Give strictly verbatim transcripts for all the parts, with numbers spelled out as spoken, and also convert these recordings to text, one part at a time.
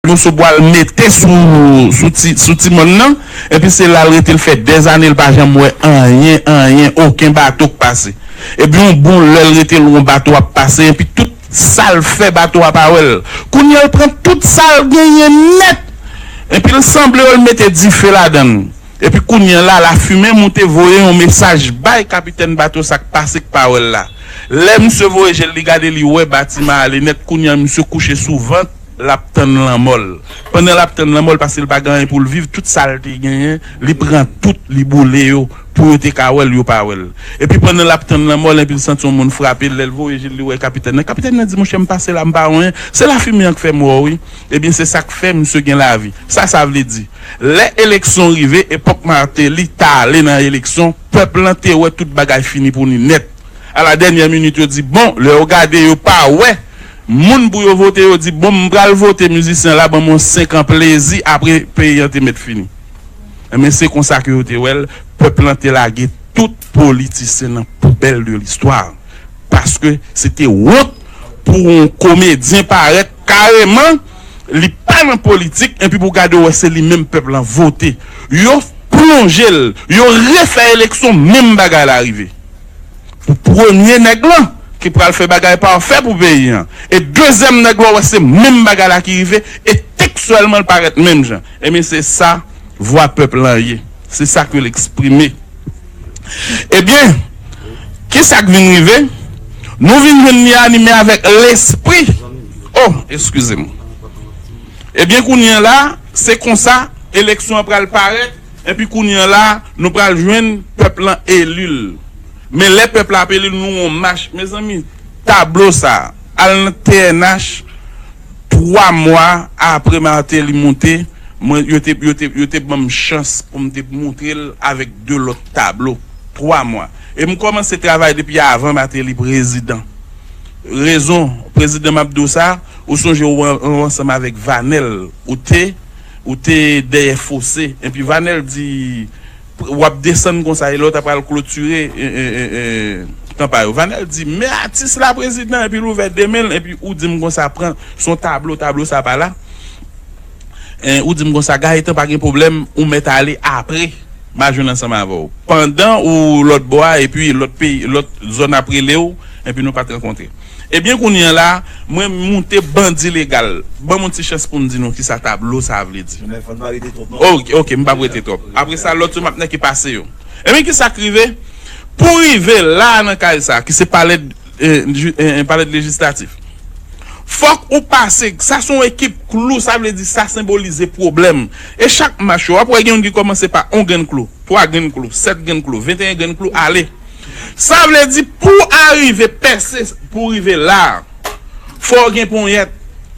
Yon sou bwa l mete sou, sou ti, sou ti mòn nan, epi se la l rete, l fè dèzane, l pa janm wè anyen, anyen, okenn bato k pase. Epi yon bon lè l rete, l wè yon bato ap pase, epi tout sa l fè, bato a pa wè l. Kounye a, l pran tout sa l genyen nèt, epi l sanble l mete dife ladan l. Epi kounye a la, lafimen moute voye yon mesaj bay kapitèn bato sa k pase k pa wè l la. Lè misye voye je l, li gade, li wè batiman ale nèt, kounye a misye kouche sou vant, l ap tann lanmò l. Pandan l ap tann lanmò l, paske l pa gen anyen pou l viv, tout sa l te genyen, li pran tout, li boule yo, pou yo te ka wè l, yo pa wè l. Epi pandan l ap tann lanmò l, epi l santi yon moun frape l, lè l voye je l, li wè kapitèn nan. Kapitèn nan di, monchè, m pase la, m pa wè anyen. Se lafimen an k fè m wè w, wi. Ebyen, se sa k fè misye gen lavi. Sa sa vle di? Lè eleksyon rive, epòk Martelly t ale nan eleksyon, pèp lan te wè tout bagay fini pou li nèt. A la dènyè minit, yo di, bon, lè yo gade, yo pa wè moun pou yo vote, yo di, bon, m pral vote mizisyen la, ban m yon senk an plezi, apre peyi an te mèt fini. Enben, se konsa ke yo te wè l, pèp lan te lage tout politisyen nan poubèl de listwa. Paske se te wont pou yon komedyen parèt kareman, li pa nan politik, epi pou gade w wè se li menm pèp lan vote. Yo plonje l, yo refè eleksyon, menm bagay la rive. Pou premye nèg lan, ki pral fè bagay pafè pou peyi an. E dezyèm nèg lan, w wè se menm bagay la ki rive, e tekstyèlman l parèt menm jan. Ebyen, se sa vwa pèp lan ye. Se sa ke l eksprime. Ebyen, kisa k vin rive? Nou vin jwenn li anime avèk lespri. Oh, eskize m. Ebyen, kounye a la, se konsa, eleksyon an pral parèt, epi kounye a la, nou pral jwenn pèp lan eli l. Men lè pèp la ap eli l, nou yon mach. Mezanmi, tablo sa, al nan T N H, twa mwa apre Martelly moute, mwen, yo te, yo te, yo te ban m chans pou m te montre l avèk de lòt tablo. Twa mwa. E m kòmanse travay depi avan Martelly prezidan. Rezon, prezidan m ap di w sa, ou sonje ou an-, ou ansanm avèk Vanel, ou te, ou te dèyè fose. Epi Vanel di, w ap desann konsa, e lè w ta pral klotire, e, e, e, e, kanpay ou. Vanel di, men atis la prezidan, epi l ouvè de men l, epi ou di m konsa, pran, se yon tablo, tablo sa pa la. En, ou di m konsa, Gaëtan, pa gen pwoblèm, ou mèt ale apre, m a jwenn ansanm avè w. Pandan ou lòt bò a, epi lòt peyi, lòt zòn ap rele w, epi nou pa t rankontre. Ebyen, kounye a la, mwen moute bandi legal. Ban m yon ti chans pou m di nou kisa tablo sa a vle di. Men fò n pa rete twòp, non? Ok, ok, m p ap rete twòp. Apre sa, lòt yo m ap nèke pase yo. Ebyen, kisa k rive? Pou rive la nan kay sa, ki se palè, eh, ju-, eh, eh, palè lejislatif. Fòk ou pase, sa se yon ekip klou, sa vle di sa senbolize pwoblèm. E chak mach yo, w ap wè gen youn ki kòmanse pa yon grenn klou, twa grenn klou, sèt grenn klou, venteyen grenn klou, ale. Sa vle di pou arive pèse, pou rive la, fò w gen ponyèt.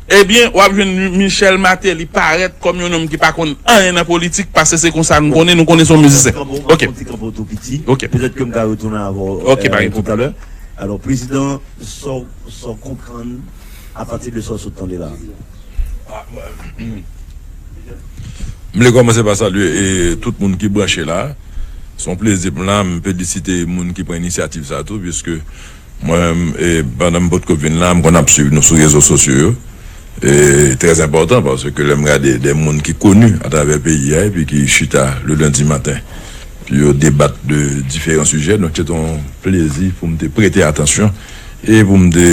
Ebyen, w ap jwenn Michel Martelly parèt kòm yon nonm ki pa konn anyen nan politik, paske se konsa nou konnen, nou konnen se yon mizisyen. Ok. Ok. Petèt ke m ka retounen avè w, Ok, pa gen pwoblèm. Talè. Alò, prezidan, sa w, sa w konprann apati de sa w sot tande la? M vle kòmanse pa salye, e, tout moun ki branche la. Se yon plezi pou m la. M felisite moun ki pran inisyativ sa tou, piske mwen menm, e, pandan m potko vin la, m konn ap swiv nou sou rezo sosyo yo. E trè enpòtan, paske lè m gade de moun ki koni atravè peyi a, epi ki chita le lendi maten, pou yo debat de diferan sijè. Donk, se te yon plezi pou m te prete atansyon e pou m te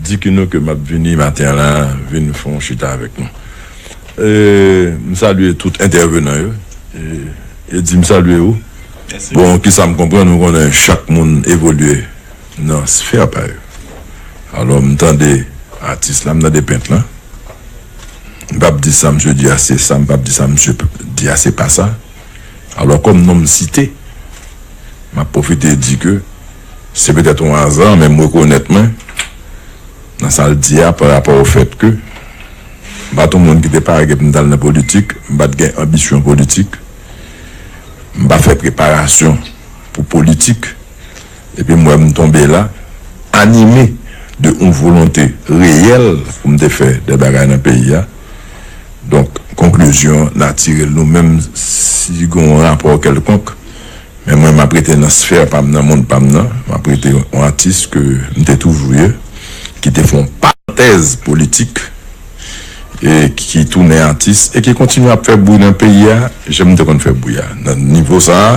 di ki nou ke m ap vini maten an la, vin fè yon chita avèk nou. E, m salye tout entèvenan yo. E, e di m salye ou. Mèsi. Bon, kisa m konprann, ou konnen chak moun evolye nan sfè pa yo. Alò, m tande atis la, m tande pent lan. M p ap di sa misye di a se sa, m p ap di sa misye di a se pa sa. Alò, kòm non m site, m ap pwofite di ke se petèt yon aza, men m rekonèt mwen nan sa l di a pa rapò o fèt ke m pa t yon moun ki te pare pou m t al nan politik, m pa t gen anbisyon politik, m pa fè preparasyon pou politik, epi m wè m tonbe la, anime de yon volonte reyèl pou m te fè de bagay nan peyi a. Donk, konklizyon natirèl nou menm, si gen yon rapò kèlkonk, men mwen, m ap rete nan sfè pa m nan, mond pa m nan, m ap rete yon atis ke m te toujou ye, ki te fè yon parantèz politik, e ki tounen atis e ki kontinye ap fè bri nan peyi a, jan m te konn fè bri a. Nan nivo sa a,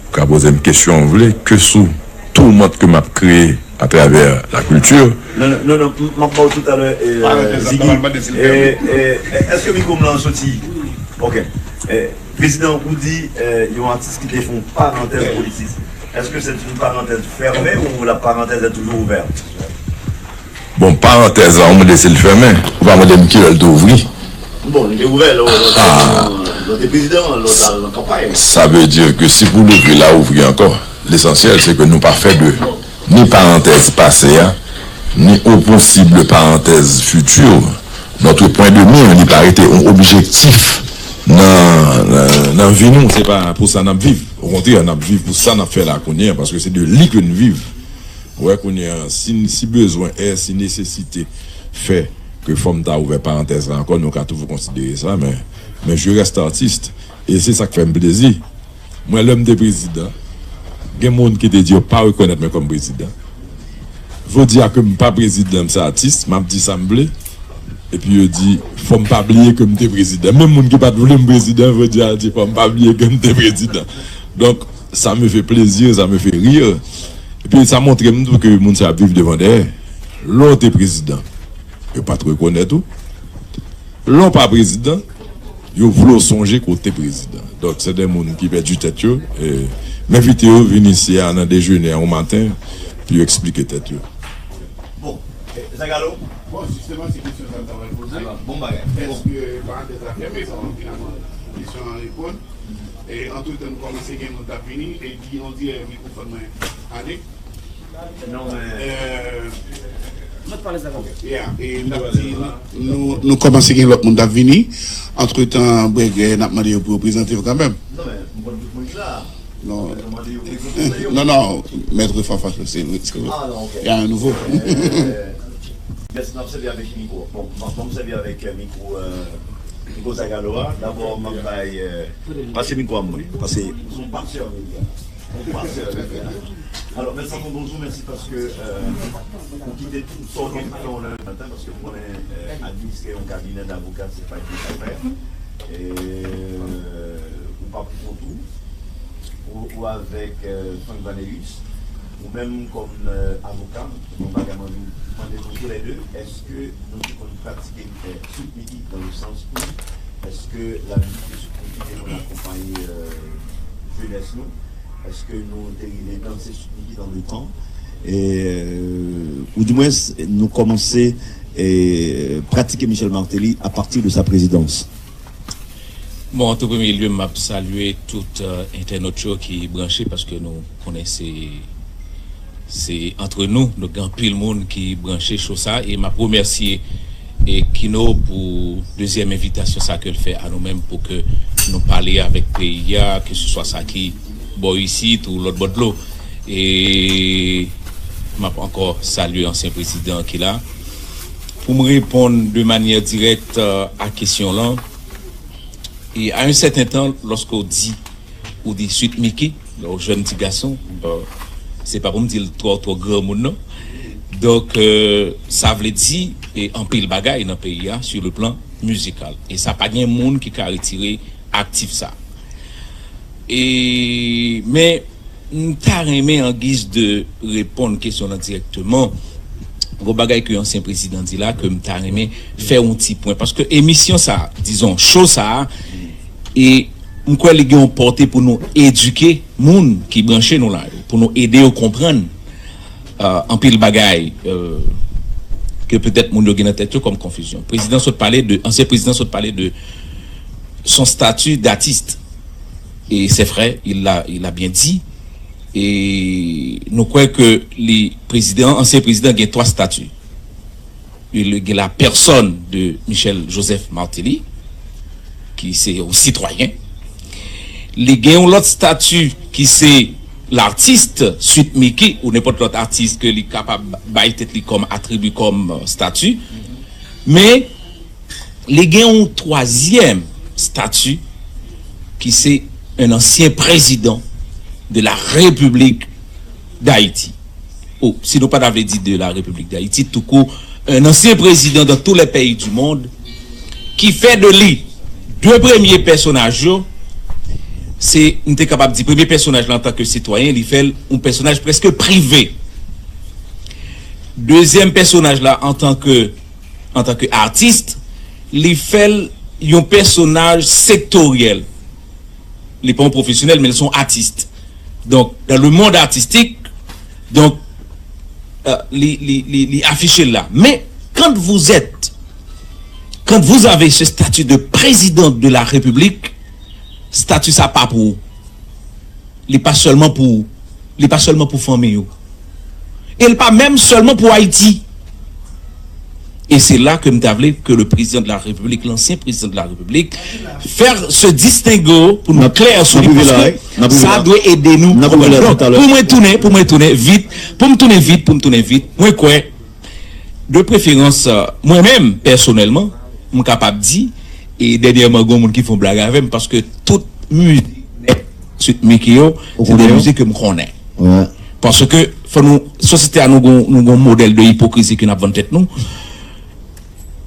ou ka poze m kesyon w vle, ke sou toumant ke m ap kreye atravè lakilti. Non, non, non, non, m ap ba w toutalè, eh, Ziggy. Eh, eh, eh, èske mikwo m lan soti? Ok. Eh, Prezidan, ou di eh, yon atis ki te fè yon parantèz politik. Èske se yon parantèz fèmen ou la parantèz est toujours ouverte? Bon, parantèz la, ou mande si l fèmen, ou pa mande m kilè l te ouvri. Bon, li te ouvè lè w te prezidan, lè w t al nan kanpay. Sa vle di ke si pou l ouvri, l a ouvri ankò. Lesansyèl, se ke nou pa fè de ni parantèz pase a, ni yon posib parantèz fiti. Notre point de mire, li pa rete yon objektif nan, nan, nan vi nou. Se pa pou sa n ap viv. Okontrè, n ap viv pou sa n ap fè la kounye a, paske se de li ke n viv. Ou wè kounye a, si, si bezwen è, si nesesite fè ke fò m ta ouvè parantèz la ankò, nou ka toujou konsidere sa, men, men je reste artiste. E se sa k fè m plezi. Mwen, lè m te prezidan, gen moun ki te di yo pa rekonèt mwen kòm prezidan. Jodi a ke m pa prezidan, m se atis, m ap di sa m vle. Epi yo di, fò m pa bliye ke m te prezidan. Menm moun ki pa t vle m prezidan, jodi a di, fò m pa bliye ke m te prezidan. Donk, ça me fait plaisir, ça me fait rire. Epi sa montre m tou ke moun sa ap viv devan dèyè. Lè w te prezidan, yo pa t rekonèt ou. Lè w pa prezidan, yo vle w sonje ke w te prezidan. Donk, se de moun ki pèdi tèt yo. E, m envite yo vin isi a nan dejene a yon maten pou yo eksplike tèt yo. Bon, eh, Zagalo? Bon, jisteman, se kesyon sa m ta pral poze. Alò, bon bagay. Bon. Èske parantèz la fèmen, sa w finalman kesyon an reponn? E antretan, nou kòmanse gen moun k ap vini, e di, on dirè mikwofòn mwen ale. Non, men. Euh, Lòt pale sa konpè. Yeah, e n ap di, nou, nou kòmanse gen lòt moun k ap vini. Antretan, Brèg, n ap mande yo pou yo prezante yo kanmenm. Non, men, m konn tout moun ki la. Non. Non, non, Mèt Fafa, se, se, ah, non, ok. Y a un nouveau. Mèsi, n ap sèvi avèk mikwo. Bon, m ap sèvi avèk mikwo, mikwo Zagalo a. Dabò, m ap bay, pase mikwo a mwen, pase. Ou se yon pastè medya. Yon pastè medya. Alò, mèsi, bonjou, mèsi paske ou kite tout sa w gen pou fè yon lè maten, paske m konnen administre yon kabinè davoka, se pa yon zafè. E ou pa pou kont ou. Ou, ou avèk Frank Vaneus, ou menm kòm avoka, yon bagay mwen vin mande nou toulède, èske nou te konn pratike Sweet Micky dans le sens où èske la mizik de Sweet Micky te konn akonpaye jenès nou? Èske nou te rive danse Sweet Micky dans le temps? E, ou dimwens, nou kòmanse pratike Michel Martelly à partir de sa présidence? Bon, an tou premye lye, m ap salye tout entènot yo ki branche, paske nou konnen se se antre nou, nou gen anpil moun ki branche cho sa, e m ap remèsye e Kino pou dezyèm envitasyon sa ke l fè a nou menm pou ke nou pale avèk peyi a, ke se swa sa ki bò isit ou lòt bò dlo. E m ap ankò salye ansyen prezidan ki la. Pou m reponn de manyè dirèk a kesyon lan, e a yon sèten tan, lòske w di ou di Sweet Micky, lè w jwenn ti gason, se pa pou m di l twò twò granmoun non. Donk, sa vle di anpil bagay nan peyi a sur le plan musical. E sa pa gen moun ki ka retire aktif sa. E, men, m ta renmen an giz de reponn kesyon lan dirèkteman, gon bagay ke ansyen prezidan di la ke m ta renmen fè yon ti pwen. Paske emisyon sa, dizon, cho sa, e m kwè li gen yon pòte pou nou edike moun ki branche nou la yo, pou nou ede yo konprann anpil bagay ke petèt moun yo gen nan tèt yo kòm konfizyon. Prezidan sot pale de, ansyen prezidan sot pale de son statut d'artiste. Et c'est vrai, il l'a, il l'a bien dit. E nou kwè ke li prezidan, ansyen prezidan gen twa stati. Li gen la pèsòn de Michel Joseph Martelly, ki se yon sitwayen. Li gen yon lòt stati ki se lartis, Sweet Micky, ou nenpòt lòt atis ke li kapab bay tèt li kòm atribi, kòm stati. Men, li gen yon twazyèm stati ki se un ancien président de la République d'Haïti. Ou, si nou pa ta vle di de la République d'Haïti, tout court, un ancien président dans tous les pays du monde ki fè de li de premye pèsonaj yo, se, m te kapab di, premye pèsonaj la antanke sitwayen, li fè l yon pèsonaj prèske prive. Dezyèm pèsonaj la antanke, antanke atis, li fè l yon pèsonaj sektoryèl. Li pa yon pwofesyonèl, men li se yon atis. Donk, dans le monde artistique, donk, euh, li, li, li, li afiche l la. Men, quand vous êtes, quand vous avez ce statut de président de la République, statut sa pa pou ou. Li pa sèlman pou ou. Li pa sèlman pou fanmi ou. E l pa menm sèlman pou Ayiti. E se la ke m ta vle ke le président de la République, l'ancien président de la République, fè se distinge pou nou klè sou li, paske sa dwe ede nou konprann. Donk, pou mwen tounen, pou mwen tounen vit, pou m tounen vit, pou m tounen vit, mwen kwè, de preferans, euh, mwen menm, pèsonèlman, m kapab di, e dènyèman, gen yon moun ki fè yon blag avè m, paske tout mizik nèg Sweet Micky yo, se de mizik ke m konnen. Paske, fò nou, sosyete a, nou gon, nou gon modèl de ipokrizi ke n ap vann tèt nou,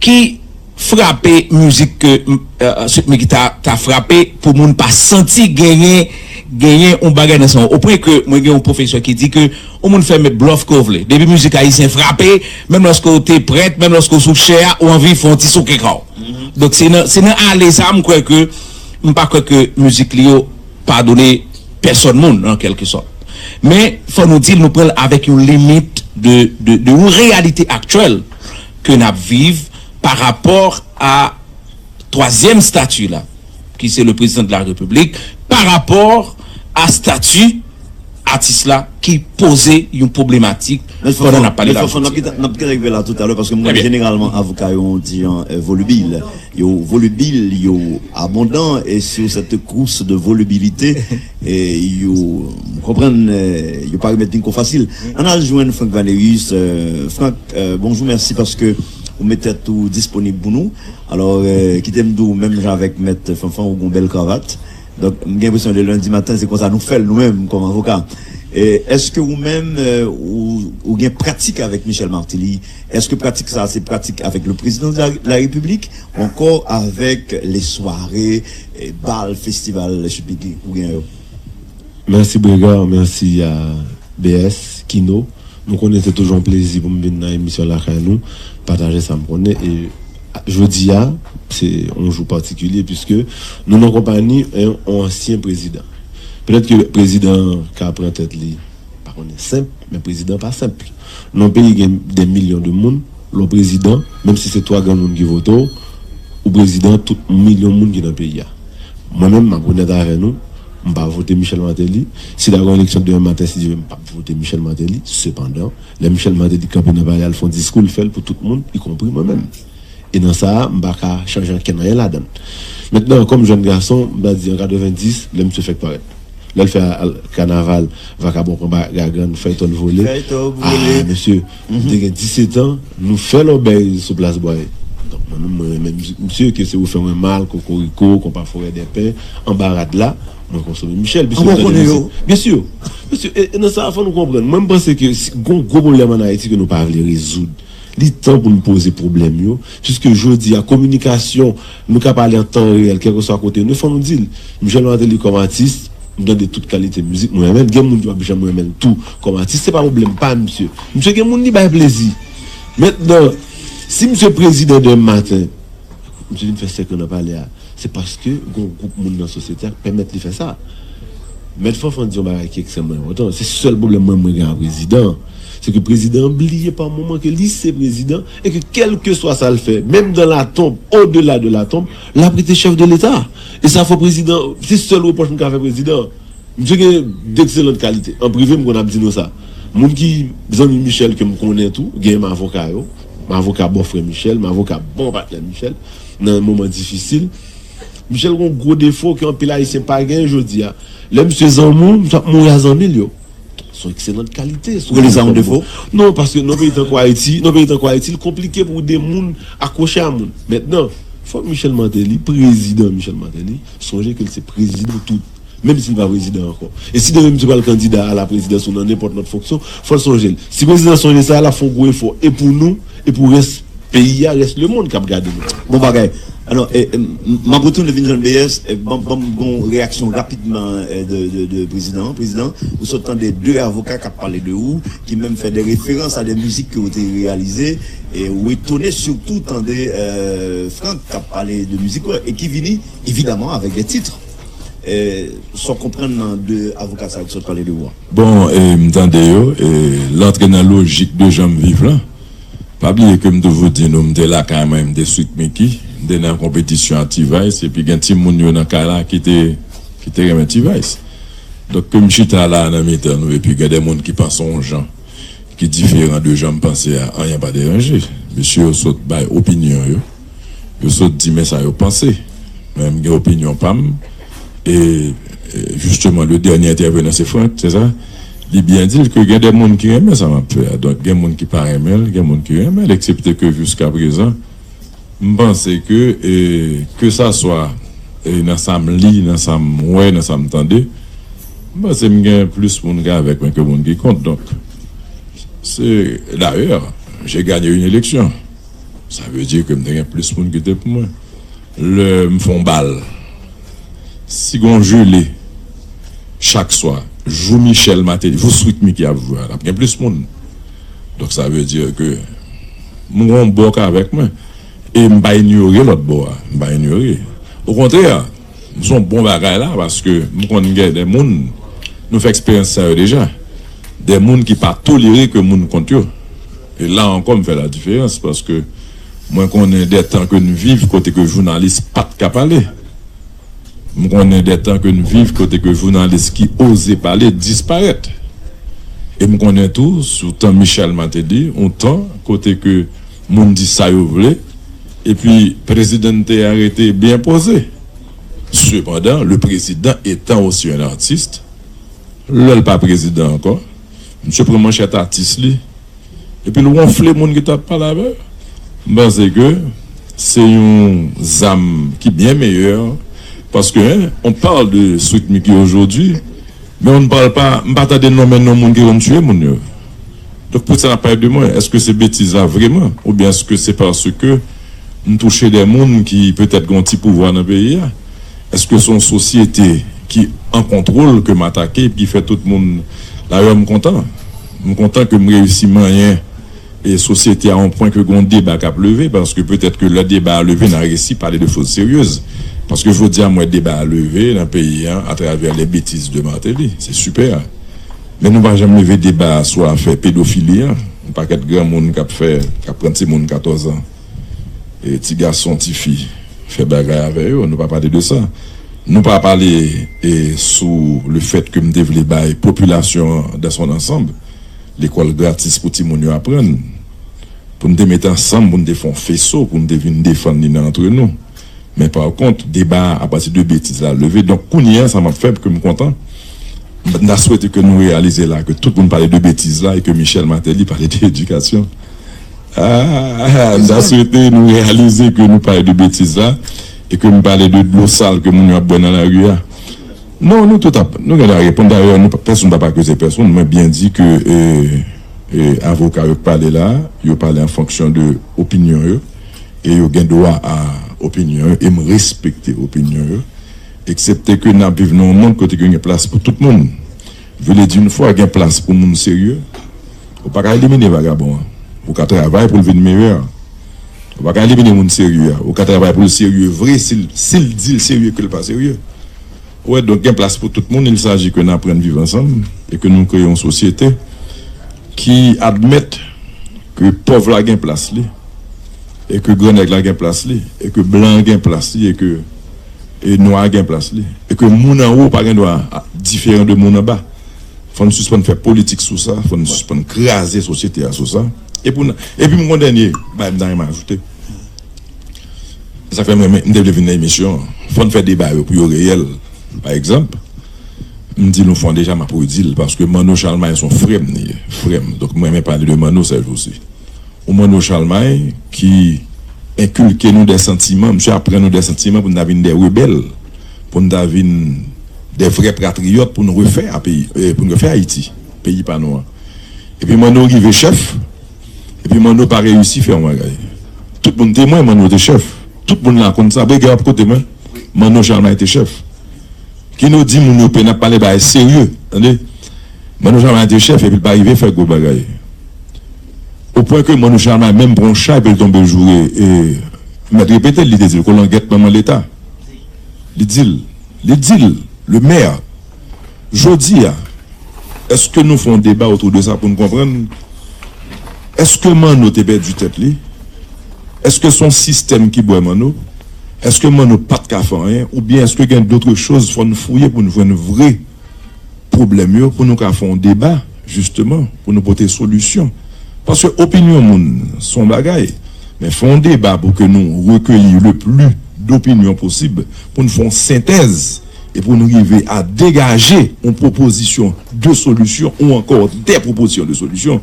ki frape mizik ke, euh, Sweet Micky ta, ta frape pou moun pa santi genyen, genyen yon bagay nan san w. Opwen ke mwen gen yon pwofesè ki di ke yon moun fè met blòf ke w vle. Depi mizik ayisyen frape, menm lòske w te prèt, menm lòske w sou chè a, ou anvi fè yon ti souke kò w. Donk, se nan, se nan ale sa, m kwè ke, m pa kwè ke mizik li yo padone pèsòn moun, an kèlke sòt. Men, fò nou di l, nou pran l avèk yon limit de, de, de yon reyalite aktyèl ke n ap viv pa rapò a twazyèm stati la, ki se le président de la République, pa rapò a stati atis la ki poze yon pwoblematik pandan n ap pale la jodi a. N ap kite rive la toutalè, paske m konnen jeneralman avoka yo di an, eh, volubil. Yo volubil, yo abondan, e sur cette course de volubilité, e yo, m konprann, eh, yo pa remèt li ko fasil. Ann al jwenn Franck Vanerius. Eh, Franck, eh, bonjou, mèsi paske ou met tèt ou disponib pou nou. Alò, eh, kite m di w, menm jan avèk mèt Fanfan, ou gon bèl kravat. Donk, m gen enpresyon de lendi maten, se konsa nou fè l nou menm, kòm avoka. E èske ou menm, eh, ou, ou gen pratik avèk Michel Martelly? Èske pratik sa, se pratik avèk le président de la, la République, ou ankò avèk les soirées, eh, bal, festival, les chipiki ou gen yo? Mèsi Bregard, mèsi a B S, Kino. Nou konnen se toujou yon plezi pou m vin nan emisyon Lakay Nou, pataje sa m konnen. E jodi a, se yon jou patikilye, piske nou nan konpanyi yon, yon ansyen prezidan. Petèt ke prezidan an ka pran tèt li, pa konnen, senp, men prezidan pa senp. Nan yon peyi gen dè milyon de moun, lè w prezidan, menm si se twa granmoun ki vote w, ou prezidan tout milyon moun ki nan peyi a. Mwen menm, m ap onèt avè nou, m pa vote Michel Martelly. Si ta gen eleksyon demen maten, si Dye vle, m p ap vote Michel Martelly. Sepandan, lè Michel Martelly kanpe nan palè a, l fè yon diskou, l fè l pou tout moun, ikonpri mwen menm. E nan sa a, m pa ka chanje ankenn anyen ladan l. Mentnan, kòm jèn gason, m ta di an katrevenndis, lè misye fèk parèt. Lè l fè al-, kanaval, vakabon pran ba-, gagrann, fèyton l vole. Fèyton vole. Ah, mesye, m te gen disèt an, nou fè lòbèy sou plas Bwaye. Donk, mwen menm, mwen renmen mizik misye, ke se ou fè mwen mal, kokoriko, konpa forè dèpen, anba rad la, mwen konsome Michel, piske m tande mizik. Byen si. Mesye, e, e nan sa, fò nou konprann. Mwen, m panse ke si, gon gwo pwoblèm ann Ayiti ke nou pa vle rezoud. Li tan pou n poze pwoblèm yo, piske jodi a, kominikasyon, nou ka pale an tan reyèl, kèlkeswa kote nou, fò nou di l. Michel Martelly kòm atis, m tande tout kalite mizik, mwen renmen l. Gen moun ki p ap janm renmen l tou kòm atis, se pa pwoblèm pa misye. Misye gen moun li bay plezi. Mentnan, si misye prezidan demen maten, misye vin fè sèk nan palè a, se paske gon gwoup moun nan sosyete a k pèmèt li fè sa. Mèt Fanfan di yon bagay ki ekstrèmman enpòtan. Se sèl pwoblèm mwen, mwen gen a prezidan an. Se ke prezidan an bliye pa moman ke li se prezidan e ke kèlkeswa sa l fè, menm dans la tombe, au-delà de la tombe, l ap rete chèf de Leta. E sa fò prezidan, se sèl repwòch m ka fè prezidan an. Misye gen dekselant kalite. An prive, m konn ap di nou sa. Moun ki zanmi Michel ke m konnen tou, gen m avoka yo, m avoka bòfrè Michel, m avoka bon patnè Michel, nan moman difisil. Michel gon gwo defo ke anpil Ayisyen pa genyen jodi a. Lè misye zanmi w, misye ap mouri a zanmi l yo. Se yon ekselant kalite. Ou rele sa yon defo? Non, paske nan peyi tankou Ayiti, nan peyi tankou Ayiti, li konplike pou de moun akwoche a moun. Mentnan, fòk Michel Martelly, prezidan Michel Martelly, sonje ke l se prezidan tout. Menm si l pa prezidan ankò. E si demen misye pral kandida a la prezidans ou nan nenpòt lòt fonksyon, fò l sonje l. Si prezidan sonje sa, l ap fè yon gwo efò. E pou nou, e pou rès peyi a, rès lemonn k ap gade nou. Bon bagay. Alò, eh, eh, m- m ap retounen vin jwenn B S, eh, ban ban m gon reyaksyon rapidman eh, de, de, de prezidan. Prezidan, ou sot tande de avoka k ap pale de ou, ki menm fè de referans a de mizik ke ou te reyalize, e ou etone sitou tande eh, Frank k ap pale de mizik ou, e ki vini evidaman avèk de tit. Eh, sa w konprann nan de avoka sa yo ki sot pale de ou a? Bon, e, m tande yo, e, l antre nan lojik de jan m viv lan. Pa bliye ke m toujou di nou, m te lakay mwen, m te Sweet Micky, m te nan konpetisyon ak T-Vice, epi gen timoun yo nan kay la ki te, ki te renmen T-Vice. Donk, ke m chita la nan mitan nou, epi gen de moun ki panse yon jan, ki diferan de jan m panse a, anyen pa deranje. Mesye yo sot bay opinyon yo, yo sot di men sa yo panse. Mwen, m gen opinyon pa m, e, e, jisteman, le dènye entèvenan, se Frank, se sa? Li byen di l ke gen de moun ki renmen sa m ap fè a. Donk, gen moun ki pa renmen l, gen moun ki renmen l, eksepte ke jiskaprezan, m panse ke, e, ke sa swa e, nan sa m li, nan sa m wè, nan sa m tande, m panse m gen plis moun ki avèk mwen ke moun ki kont. Donk, se, dayè, j'ai gagné une élection. Sa vle di ke m te gen plis moun ki te pou mwen. Lè m fè yon bal, si gon jele chak swa, jou Michel Martelly, jou Sweet Micky ap jwe a, l ap gen plis moun. Donk, sa vle di ke m gon bò k avèk mwen. E m pa inyore lòt bò a. M pa inyore. Okontrè, m se yon bon bagay la, paske m konn gen de moun, nou fè eksperyans sa yo deja. De moun ki pa tolere ke moun kont yo. E la ankò, m fè la diferans, paske mwen konnen de tan ke n viv kote ke jounalis pa t ka pale. M konnen de tan ke n viv kote ke jounalis ki oze pale disparèt. E m konnen tou, sou tan Michel Martelly, yon tan kote ke moun di sa yo vle, epi Presidente a rete byen poze. Sepandan, le président étant aussi un artiste, lè l pa prezidan ankò, misye pran manchèt atis li, epi l wonfle moun ki t ap pale avè l. M panse ke se yon zam ki byen meyè, paske, hein, on parle de Sweet Micky aujourd'hui, mais on ne parle pas, m pa tande non men non moun ki konn tiye moun yo. Donk, poukisa n ap pale de mwen? Èske se betiz la vrèman? Oubyen èske se paske m touche de moun ki petèt gen yon ti pouvwa nan peyi a? Èske se yon sosyete ki an kontwòl ke m atake, ki fè tout moun... Dayè, m kontan. M kontan ke m reyisi manyen e sosyete a yon pwen ke gen yon deba k ap leve, paske petèt ke lè deba a leve, n a resi pale de choz seryez. Paske jodi a, m wè deba a leve nan peyi a atravè les bêtises de Martelly. Se sipè. Men nou pa janm leve deba sou afè pedofili a. Yon pakèt granmoun k ap fè, k ap pran timoun katòz an, e ti gason, ti fi, fè bagay avè yo. Nou pa pale de sa. Nou pa pale e sou le fèt ke m te vle bay popilasyon an dans son ensemble lekòl gratis pou timoun yo aprann. Pou n te mete ansanm, pou n te fè yon feso, pou n te vin defann li nan antre nou. Men pa kont, deba a, apati de betiz la, leve. Donk, kounye a, sa m ap fè, ke m kontan, m ta swete ke nou reyalize la, ke tout moun pale de betiz la, e ke Michel Martelly pale de edikasyon. Ah, m ta swete nou reyalize ke nou pale de betiz la, e ke m pale de dlo sal ke moun yo ap bwè nan lari a. Non, nou tout ap, nou gen dwa reponn. Dayè, nou, pèsonn pa pa akize pèsonn. Mwen byen di ke e, e, avoka yo k pale la, yo pale an fonksyon de opinyon yo, e yo gen dwa a opinyon yo, e m respekte opinyon yo, eksepte ke n ap viv nan yon mond kote ke gen plas pou tout moun. Vle di, yon fwa gen plas pou moun serye, ou pa ka elimine vagabon an. Ou ka travay pou l vin meyè. Ou pa ka elimine moun serye a. Ou ka travay pou l serye vre si l, si l di l serye ke l pa serye. Ou wè, donk, gen plas pou tout moun. Il s'agit que n aprann viv ansanm e ke nou kreye yon sosyete ki admèt ke pòv la gen plas li, e ke grannèg la gen plas li, e ke blan an gen plas li, e ke e nwa a gen plas li, e ke moun anwo pa gen dwa a- diferan de moun anba. Fò n sispann fè politik sou sa, fò n sispann kraze sosyete a sou sa. E pou n, epi m gon dènye bagay m ta renmen ajoute. Sa fè mwen, mwen, m te vle vin nan emisyon an. Fò n fè deba yo pou yo reyèl. Pa egzanp, m di nou fò deja, m ap redi l, paske Manno Chalmay se yon frè m li ye, frè m. Donk, mwen renmen pale de Manno sèjousi. Yon Manno Chalmay ki enkilke nou de santiman, misye aprann nou de santiman pou n ta vin de rebèl, pou n ta vin de vrè patriyòt, pou n refè a peyi, eh, pou n refè Ayiti, peyi pa nou an. Epi Manno rive chèf, epi Manno pa reyisi fè yon bagay. Tout moun temwen, Manno te chèf. Tout moun la konn sa. Brega ap kote mwen. Manno Chalmay te chèf. Kino di moun yo pè n ap pale bagay serye. Tande. Manno Chalmay te chèf epi l pa rive fè gwo bagay. O pwen ke Manno Chalmay menm pran yon chay pou l tonbe joure e mèt repete l, li te di l kolangèt manman Leta. Li di l, li di l, le maire. Jodi a, èske nou fè yon deba otou de sa pou n konprann? Èske Manno te pèdi tèt li? Èske se yon sistèm ki bwè Manno? Èske Manno pa t ka fè anyen? Oubyen èske gen dòt choz fò n fouye pou n jwenn vre pwoblèm yo, pou nou ka fè yon deba, jisteman, pou nou pote solisyon? Paske opinyon moun se yon bagay, men fè yon deba pou ke nou rekeyi le pli dopinyon posib, pou n fè yon sentèz e pou n rive a degaje yon pwopozisyon de solisyon ou ankò de pwopozisyon de solisyon.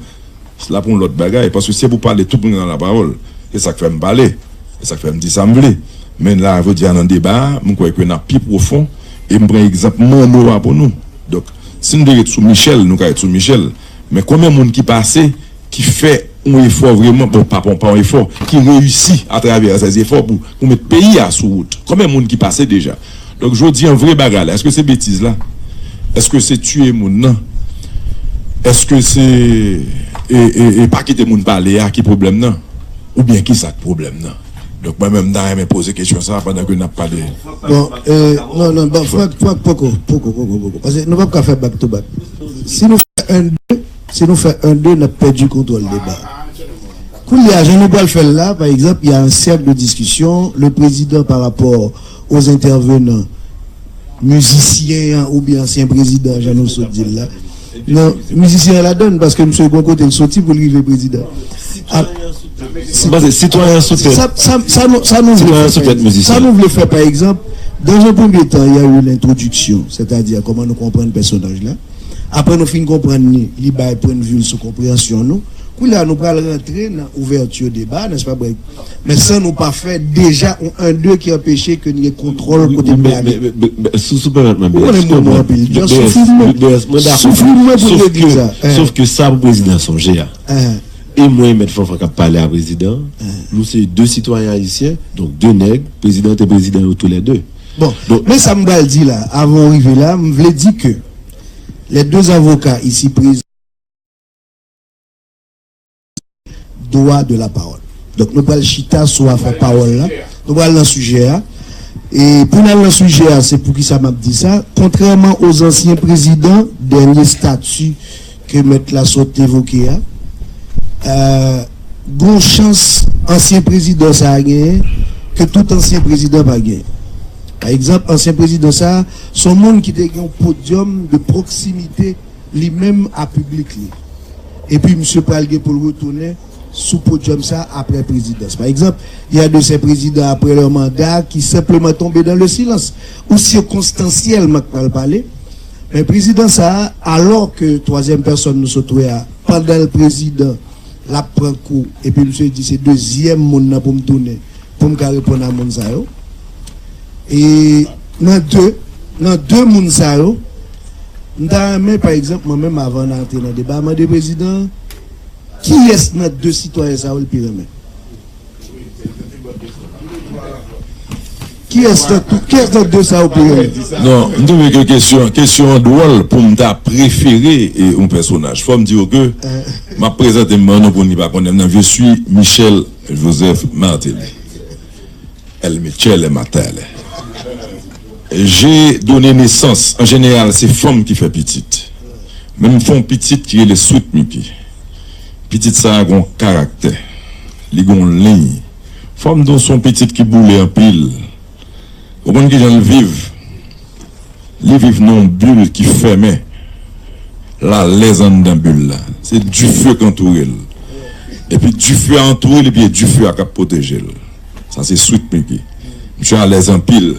Se la pou yon lòt bagay, paske se pou pale tout moun gen lapawòl. Se sa k fè m pale. Se sa k fè m di sa m vle. Men la, jodi a nan deba a, m kwè ke n ap pi pwofon, e m pran egzanp Manno a pou nou. Donk, si n te ret sou Michel, nou ka ret sou Michel. Men konbyen moun ki pase, ki fè yon efò vrèman, bon, pa, pa, pa yon efò, ki reyisi atravè sèz efò pou, pou met peyi a sou wout? Konbyen moun ki pase deja? Donk, jodi an, vre bagay la, èske se betiz la? Èske se tiye moun nan? Èske se e, e, e pa kite moun pale a ki pwoblèm nan? Oubyen ki sa k pwoblèm nan? Donk, mwen menm, m ta renmen poze kesyon sa a pandan ke n ap pale. Bon, e, non, non, bon, Frank, Frank, poko, poko, poko, poko. Paske nou p ap ka fè back to back. Si nou fè en de, si nou fè en de, n ap pèdi kontwòl deba a. Kounye a, jan nou pral fè l la, pa egzanp, il y a un cercle de discussion, le président par rapport aux intervenants, mizisyen an oubyen ansyen prezidan, jan nou sot di l la. Non, mizisyen an ladann, paske misye gon kote l soti pou l rive prezidan. A, si, M panse sitwayen sou tèt. Sa, sa, sa nou, sa nou vle Sitwayen fè, sou tèt mizisyen. Sa nou vle fè, pa egzanp, dans un premier temps, il y a eu l'introduction, c'est-à-dire comment nous comprenons le personnage là. Apre nou fin konprann li, li bay pwennvi l sou konpreyansyon nou. Kounye a, nou pral rantre nan ouvèti deba, nèspa, Brèg? Men san nou pa fè deja yon en de ki anpeche ke n gen kontwòl kote n vle ale. Men, men, men, men, si, si w pèmèt mwen, Ou konnen m renmen w anpil. Jan soufri mwen. Soufri mwen pou regle sa. Sof ke sa pou prezidan sonje a. E mwen, Mèt Fanfan k ap pale a prezidan, nou se de sitwayen ayisyen, donk de nèg, prezidan te prezidan yo toulède. Bon, men sa m pral di la, avan w rive la, m vle di ke les deux avocats ici présents, droit de la parole. Donk, nou pral chita sou afè pawòl la. Nou pral nan sijè a. E pou n al nan sijè a, se poukisa m ap di sa. Kontrèman o zansyen prezidan, dènye stati ke mèt la sot evoke a, euh, gon chans ansyen prezidan sa a genyen ke tout ansyen prezidan pa genyen. Pa egzanp, ansyen prezidan sa a, se yon moun ki te gen yon podyòm de pwoksimite li menm a piblik li. Epi misye pral gen pou l retounen sou podyòm sa a apre prezidans. Pa egzanp, il y a de ces présidents après leur mandat qui simplement tombent dans le silence ou circonstanciellement k pral pale. Men prezidan sa a, alò ke twazyèm pèsòn nou sot wè a, pandan l prezidan, l ap pran kou, epi misye di se dezyèm moun nan pou m tounen, pou m ka reponn a moun sa yo. E nan de, nan de moun sa yo, m ta renmen, pa egzanp, mwen menm, avan n antre nan deba, mande prezidan an, kiyès nan de sitwayen sa yo l pi renmen? Kiyès nan tou, kiyès nan de sa yo pi renmen? Non, m twouve ke kesyon, kesyon an dwòl pou m ta prefere, e, yon pèsonaj. Fò m di w ke m ap prezante m ban nou pou moun ki pa konnen m nan, je suis Michel Joseph Martelly. El Michele Martelly. J'ai donné naissance, an jeneral, se fanm ki fè pitit. Men m fè yon pitit ki rele Sweet Mickey. Pitit sa a gon karaktè. Li gon liy. Fò m di w, se yon pitit ki boule anpil. Ou konn kijan l viv? Li viv nan yon bil ki fèmen. L alèz anndan bil la. Se dife k antoure l. Epi dife a antoure l, epi e dife a k ap pwoteje l. Sa se Sweet Mickey. Misye alèz anpil.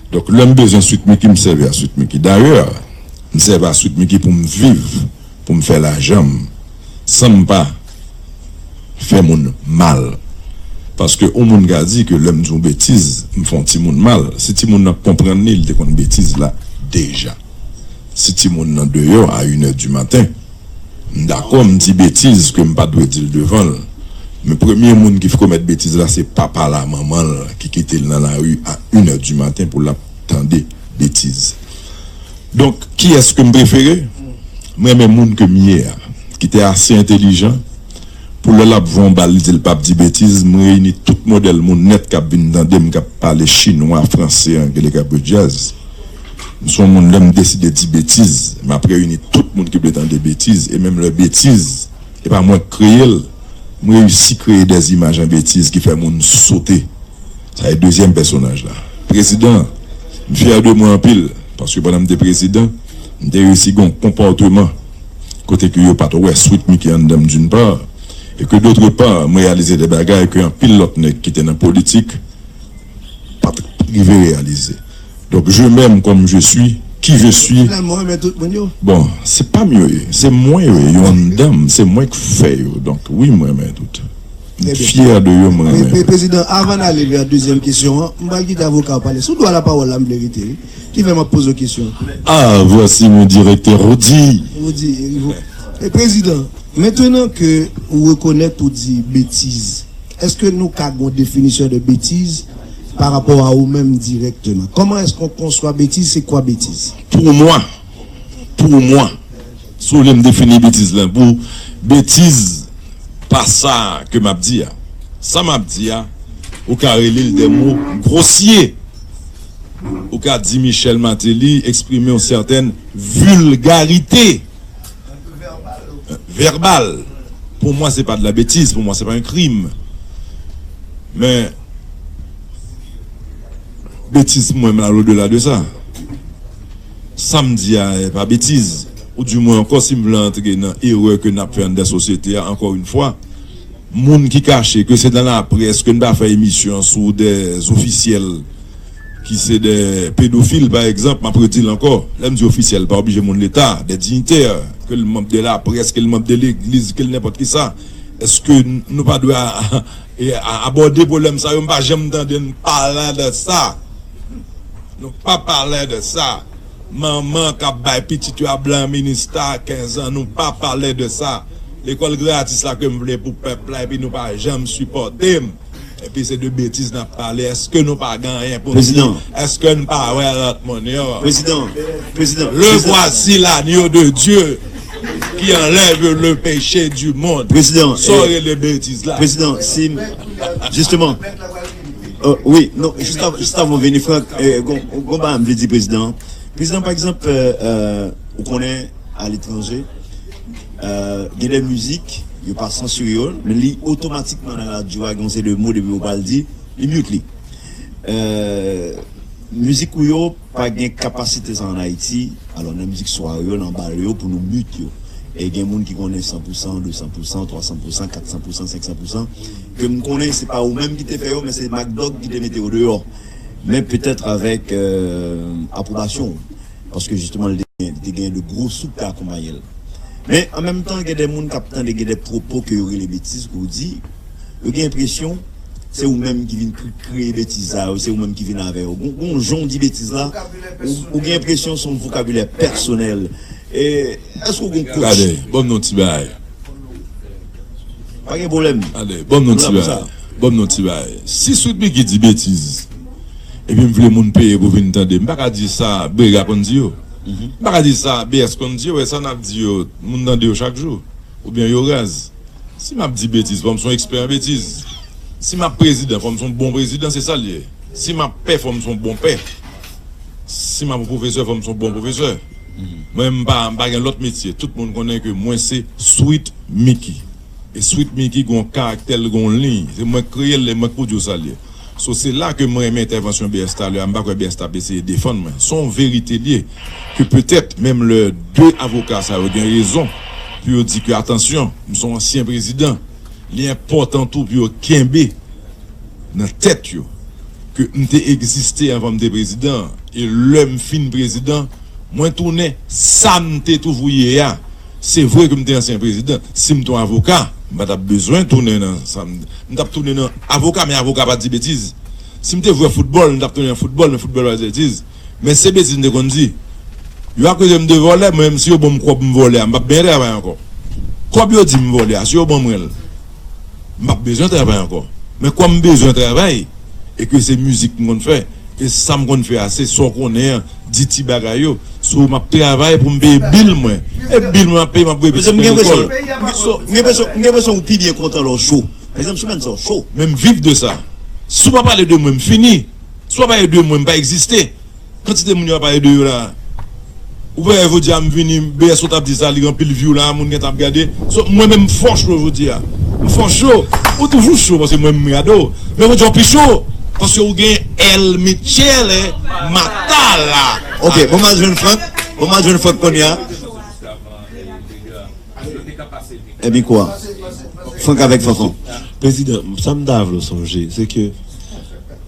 Donk, lè m bezwen Sweet Mickey, m sèvi a Sweet Mickey. Dayè, m sèvi a Sweet Mickey pou m viv, pou m fè lajan m, san m pa fè moun mal. Paske yon moun ka di ke lè m di yon betiz, m fè yon timoun mal. Si timoun nan konprann li, li te konn betiz la deja. Si timoun nan deyò a inè di maten, m dakò, m di betiz ke m pa t dwe di l devan l. Men premye moun ki komèt betiz la, se papa l a manman l ki kite l nan lari a inè di maten pou l ap tande betiz. Donk, kiyès ke m prefere? M renmen moun ke m ye a, ki te ase entelijan pou lè l ap voye yon bal, li di l p ap di betiz. M reyini tout modèl moun nèt k ap vin tande m, k ap pale chinwa, franse, angle, k ap jwe djaz. M se yon moun, lè m deside di betiz, m ap reyini tout moun ki vle tande betiz, e menm lè betiz, e pa mwen k kreye l, m reyisi kreye dè imaj an betiz ki fè moun sote. Sa e dezyèm pèsonaj la. Prezidan, m fyè de mwen anpil, paske pandan m te prezidan, m te reyisi gen yon konpòteman kote ke yo pa t wè Sweet Micky anndan m, d'une part, e ke, d'autre part, m reyalize de bagay ke anpil lòt nèg ki te nan politik pa t rive reyalize. Donk, je m'aime comme je suis, qui je suis. Finalman, w renmen tout moun yo. Bon, se pa m yo ye, se mwen yo ye, yo anndan m, se mwen k fè yo. Donk, wi, m renmen tout. M fyè de yo, m renmen. Prezidan, avan n ale vè dezyèm kesyon an, m pral kite avoka a pale. Sou dwa lapawòl la, m vle rete, wi. Ki fè m ap poze w kesyon an. Ah, voici mon directeur Rudy. Rudy, e, prezidan, mentenan ke ou rekonèt ou di betiz, èske nou ka gen yon definisyon de betiz pa rapò a ou menm dirèkteman? Kòman èske w konswa betiz? Se kwa betiz? Pou mwen, pou mwen, si w vle m defini betiz la pou ou, betiz pa sa ke m ap di a. Sa m ap di a, ou ka rele l de mo gwosye. Ou ka di Michel Martelly eksprime yon sètèn vilgarite vèbal. Pou mwen, se pa de la betiz, pou mwen, se pa yon krim. Men, betiz pou mwen, m al odela de sa. Sa m di a, e pa betiz. Ou di mwen ankò, si m vle antre nan erè ke n ap fè anndan sosyete a, ankò yon fwa, moun ki kache, ke se nan laprès, ke n pa fè emisyon sou dè ofisyèl ki se dè pedofil, pa egzanp, m ap redi l ankò. Lè m di ofisyèl, pa oblije moun Leta, dè diyitè, ke l manm de laprès, ke l manm de legliz, ke l nenpòt ki sa. Èske n-, nou pa dwe a, e, a, abòde pwoblèm sa yo? M pa janm tande n pale de sa. Nou pa pale de sa. Manman k ap bay pitit yo a blan minista kenz an, nou pa pale de sa. Lekòl gratis la ke m vle pou pèp la, epi nou pa janm sipòte m. Epi se de betiz n ap pale. Èske nou pa gen anyen pou n di? Prezidan. Èske n pa wè lòt moun yo? Prezidan, prezidan, Le prezidan. Voici l'agneau de Dieu qui enlève le péché du monde. Prezidan, sa w rele betiz la? Prezidan, si, justement, euh, wi, non, jis av-, jis avan w vini, Frank, euh, gon, gon bagay m vle di prezidan. Prezidan, pa egzanp, euh, euh, ou konnen, aletranje, euh, gen de mizik, yo pa sansire yo, men li otomatikman nan radyo a, gen yon seri de mo, depi yo pral di, li mute li. Euh, mizik ou yo pa gen kapasite sa ann Ayiti, alò nan mizik sware yo, nan bal yo, pou nou mute yo. E gen moun ki konnen san pou san, de san pou san, twa san pou san, kat san pou san, senk san pou san, ke m konnen se pa ou menm ki te fè yo, men se Mack Dogg ki te mete yo deyò. Men petèt avèk, euh, apwobasyon w. Paske jisteman, li te gen, li te gen de gwo souk k akonpaye l. Men, an menm tan, gen de moun k ap tande, gen de pwopo ke yo rele betiz, ke w di, yo gen enpresyon, se ou menm ki vin kre-, kreye betiz sa yo, se ou menm ki vin avè yo. Gon, gon jan w di betiz la, ou, ou gen enpresyon se yon vokabilè pèsonèl. E, èske w gen kòch? Gade, ban m di w yon ti bagay. Pa gen pwoblèm. Gade, ban m di w yon ti bagay. Ban m di w yon ti bagay. Si Sweet Micky di betiz, epi m vle moun peye pou vin tande, m pa ka di sa Brega konn di yo. M pa ka di sa B S konn di yo, e sa n ap di yo, moun tande yo chak jou. Oubyen yo raz. Si m ap di betiz, fò m se yon ekspè an betiz. Si m ap prezidan, fò m se yon bon prezidan, se sa l ye. Si m ap pè, fò m se yon bon pè. Si m ap yon pwofesè, fò m se yon bon pwofesè. Mwen, m pa, m pa gen lòt metye. Tout moun konnen ke mwen se Sweet Micky. E Sweet Micky gon karaktè l, gon liy. Se mwen k kreye l, e mwen k pwodui w, sa l ye. So, se la ke mwen renmen entèvansyon B S talè a, m pa kwè B S t ap eseye defann mwen. Se yon verite l ye, ke petèt, menm lè de avoka sa yo gen rezon pou yo di ke, atansyon, m se yon ansyen prezidan, li enpòtan tou pou yo kenbe nan tèt yo ke m te egziste anvan m te prezidan, e lè m fin prezidan, mwen tounen sa m te toujou ye a. Se vre ke m te ansyen prezidan. Si m te yon avoka, m pa t ap bezwen tounen nan sa m, m t ap tounen nan avoka, men avoka pa di betiz. Si m te jwè foutbòl, m t ap tounen nan foutbòl, men foutbòl pa di betiz. Men se betiz m te konn di. Yo akize m de vòlè, mwen menm si yo ban m kòb m vòlè a, m p ap byen travay ankò. Kòb yo di m vòlè a, si yo ban mwen l, M ap bezwen travay ankò. Men kòm m bezwen travay, e ke se mizik m konn fè, e sa m konn fè a, se sa w konnen an, di ti bagay yo. So, m ap travay pou m peye bil mwen. E bil mwen ap peye, m ap voye pitit mwen lekòl. M gen enpresyon ou pi byen kontan lè w cho. Pa egzanp, semèn sa w cho. Men m viv de sa. Si w pa pale de mwen, m fini. Si w pa pale de mwen, m pa egziste. Kantite moun yo ap pale de yo la. Ou pa wè jodi a m vini, B S ou t ap di sa, li gen anpil view la, moun gentan ap gade. So, mwen menm m fò cho jodi a. M fò cho. Ou toujou cho paske mwen menm m gade w. Men jodi a w pi cho. Paske ou gen El Michele Matala. Ok, bon m al jwenn Frank. Bon m al jwenn Frank kounye a. Ebyen kwa? Frank avèk Fanfan. Prezidan, sa m ta vle w sonje, se ke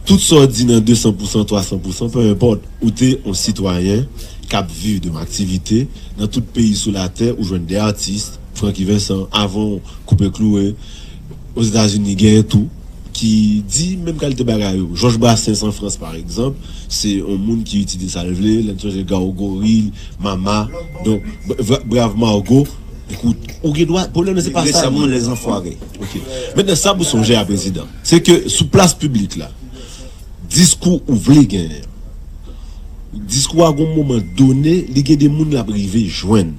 tout sa w di nan de san pou san, twa san pou san, peu importe, ou te yon sitwayen k ap viv de yon aktivite. Nan tout peyi sou latè, ou jwenn de atis, Francky Vincent, avan w, Koupe Klouwe, Ozetazini, genyen tou, ki di menm kalite bagay yo. Jòj Brasens an Frans, pa egzanp, se yon moun ki itilize sa l vle, lè n sonje Gawo Goril, Mama, donk, Brav Margo, Ekout, ou gen dwa, pwoblèm nan se pa sa. Li vle sa moun lèzanfware. Ok. Mentnan, sa pou sonje a, prezidan, se ke sou plas piblik la, diskou ou vle genyen an, diskou a gon moman done, li gen de moun l ap rive jwenn.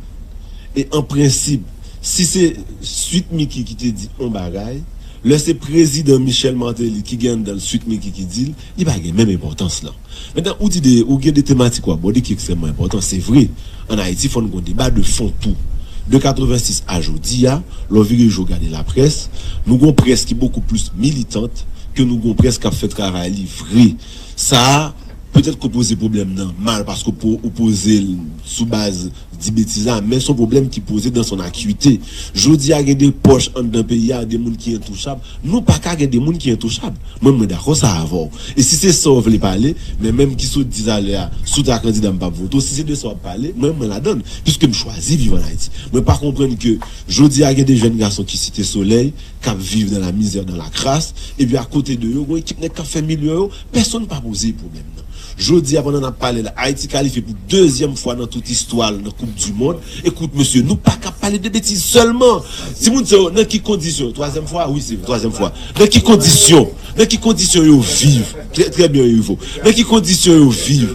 E an prensip, si se Sweet Micky ki te di on bagay, lè se prezidan Michel Martelly ki gen anndan l Sweet Micky ki di l, li pa gen menm enpòtans lan. Mentnan, ou di de, ou gen de tematik w abòde ki ekstrèmman enpòtan. Se vre, ann Ayiti, fò n gen yon deba de fon tou. De katrevensis a jodi a, lè w vire je w gade laprès, nou gen yon près ki bokou plis militant ke nou gen yon près k ap fè travay li vre. Sa a, petèt ke w poze pwoblèm nan mal paske w poze l sou baz di betiz la, men se yon pwoblèm ki poze dans son acuité. Jodi a, gen de pòch anndan peyi a, de moun ki entouchab. Nou pa ka gen de moun ki entouchab. Mwen, mwen dakò sa avè w. E si se sa w vle pale, men menm ki sot di talè a, si w ta kandida, m p ap vote w. Si se de sa w ap pale, mwen, mwen ladan l, piske m chwazi viv ann Ayiti. Mwen pa konprann ke jodi a, gen de jèn gason ki Site Solèy, k ap viv dans la misère, dans la crasse, epi akote de yo, gen yon ekip nèg k ap fè milyon yo, pèsonn pa poze pwoblèm nan. Jodi a, pandan n ap pale la, Ayiti kalifye pou dezyèm fwa nan tout istwa l nan Koup di Mond. Ekout, mesye, nou pa ka pale de betiz sèlman. Timoun sa yo, nan ki kondisyon? Twazyèm fwa? Wi, se vre, twazyèm fwa. Nan ki kondisyon? Nan ki kondisyon yo viv? Trè, trè byen, Ivo. Nan ki kondisyon yo viv?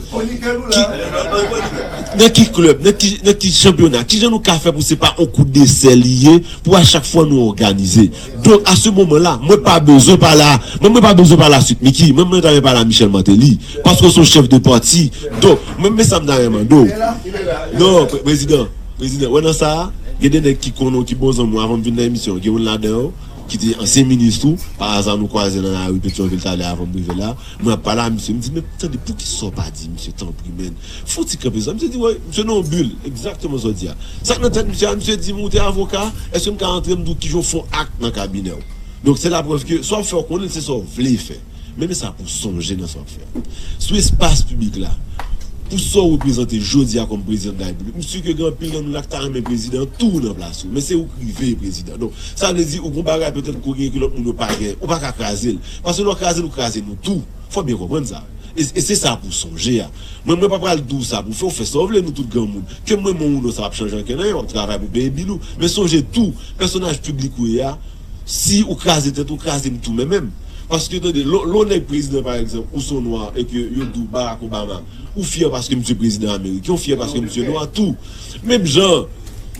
Ki, nan ki klèb? Nan ki, nan ki chanpyona? Kijan nou ka fè pou se pa on kou desè li ye, pou a chak fwa nou òganize? Donk, a se moman la, mwen pa bezwen pale a, mwen, mwen pa bezwen pale a Sweet Micky, mwen, mwen ta renmen pale a Michel Martelly, paske w se yon chèf de pati. Donk, mwen, men sa m ta renmen mande w. Non, pre-, prezidan, prezidan, wè nan sa a, gen de nèg ki konnen w, ki bon zanmi w, avan m vin nan emisyon, gen youn ladan yo, ki te ansyen minis tou, pa aza nou kwaze nan lari Petyonvil talè avan m rive la, mwen ap pale a misye, m di, men tande, poukisa w pa di misye, tanpri, men, fè yon ti kanpe sa. Misye di, wè, misye nan yon bil, egzakteman sa w di a. Sa k nan tèt misye a, misye di m, ou te avoka, èske m ka antre m di w kijan w fè yon ak nan kabinè w? Donk, se laprèv ke sa w ap fè, w konnen l se sa w vle fè. Men, men sa pou sonje nan sa w ap fè. Sou espas piblik la, pou sa w reprezante jodi a kòm prezidan de la repiblik, m si ke gen anpil nan nou la ki ta renmen prezidan tou nan plas ou, men se ou k rive prezidan. Donk, sa vle di, ou gon bagay petèt ke w genyen ke lòt moun yo pa genyen, ou pa ka kraze l. Paske lè w kraze l, ou kraze nou tou. Fò w byen konprann sa. E, e se sa pou w sonje a. Mwen, mwen pa pral di w sa pou w fè, w fè sa w vle, nou tout granmoun. Ke m renmen w ou non, sa p ap chanje ankenn anyen, w ap travay pou peye bil ou. Men sonje tou, pèsonaj piblik ou ye a, si ou kraze tèt ou, kraze m tou men menm. Paske, tande, lè w, lè w nèg prezidan, pa egzanp, ou se yon nwa e ke yo di w Barack Obama, ou fyè paske misye prezidan ameriken, ou fyè paske misye nwa tou. Menm jan,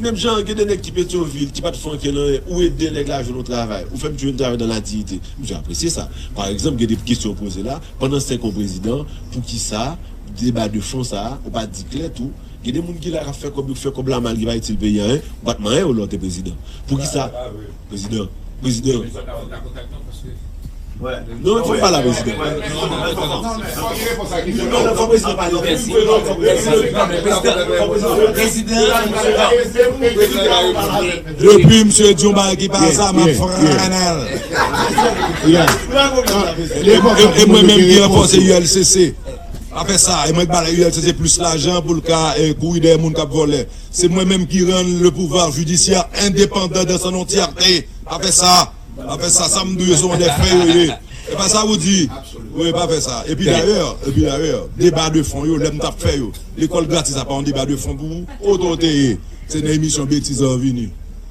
menm jan, gen de nèg ki Petyonvil, ki pa t fè ankenn anyen, ou ede nèg la jwenn yon travay, ou fè misye jwenn travay dans la dignité. Misye apresye sa. Pa egzanp, gen de kesyon w poze la, pandan senk an prezidan, poukisa deba de fon sa a, ou pa di klè tou, gen de moun ki la k ap fè kòb, yo k fè kòb la mal, ki pa itil peyi a anyen, ou pa t manyen yo lè w te prezidan. Poukisa? Prezidan, prezidan. Non, fò m pale a prezidan. Non, fò prezidan pale. Prezidan, prezidan, prezidan. Depi misye di yon bagay ki pa sa, m ap frannal. E, e, e mwen menm ki ranfòse U L C C. Pa fè sa, e mwen k ba U L C C plis lajan pou l ka, e, kouri dèyè moun k ap vòlè. Se mwen menm ki rann le pouvoir judiciaire indépendant dans son entièreté. Pa fè sa. Pa fè sa, sa m di w yo se yon dè fè yo ye. E pa sa ou di. Wi, pa fè sa. Epi dayè, epi dayè, deba de fon yo, lè m t ap fè yo, lekòl gratis la pa yon deba de fon pou ou? Oto te ye. Se nan emisyon betiz an vini.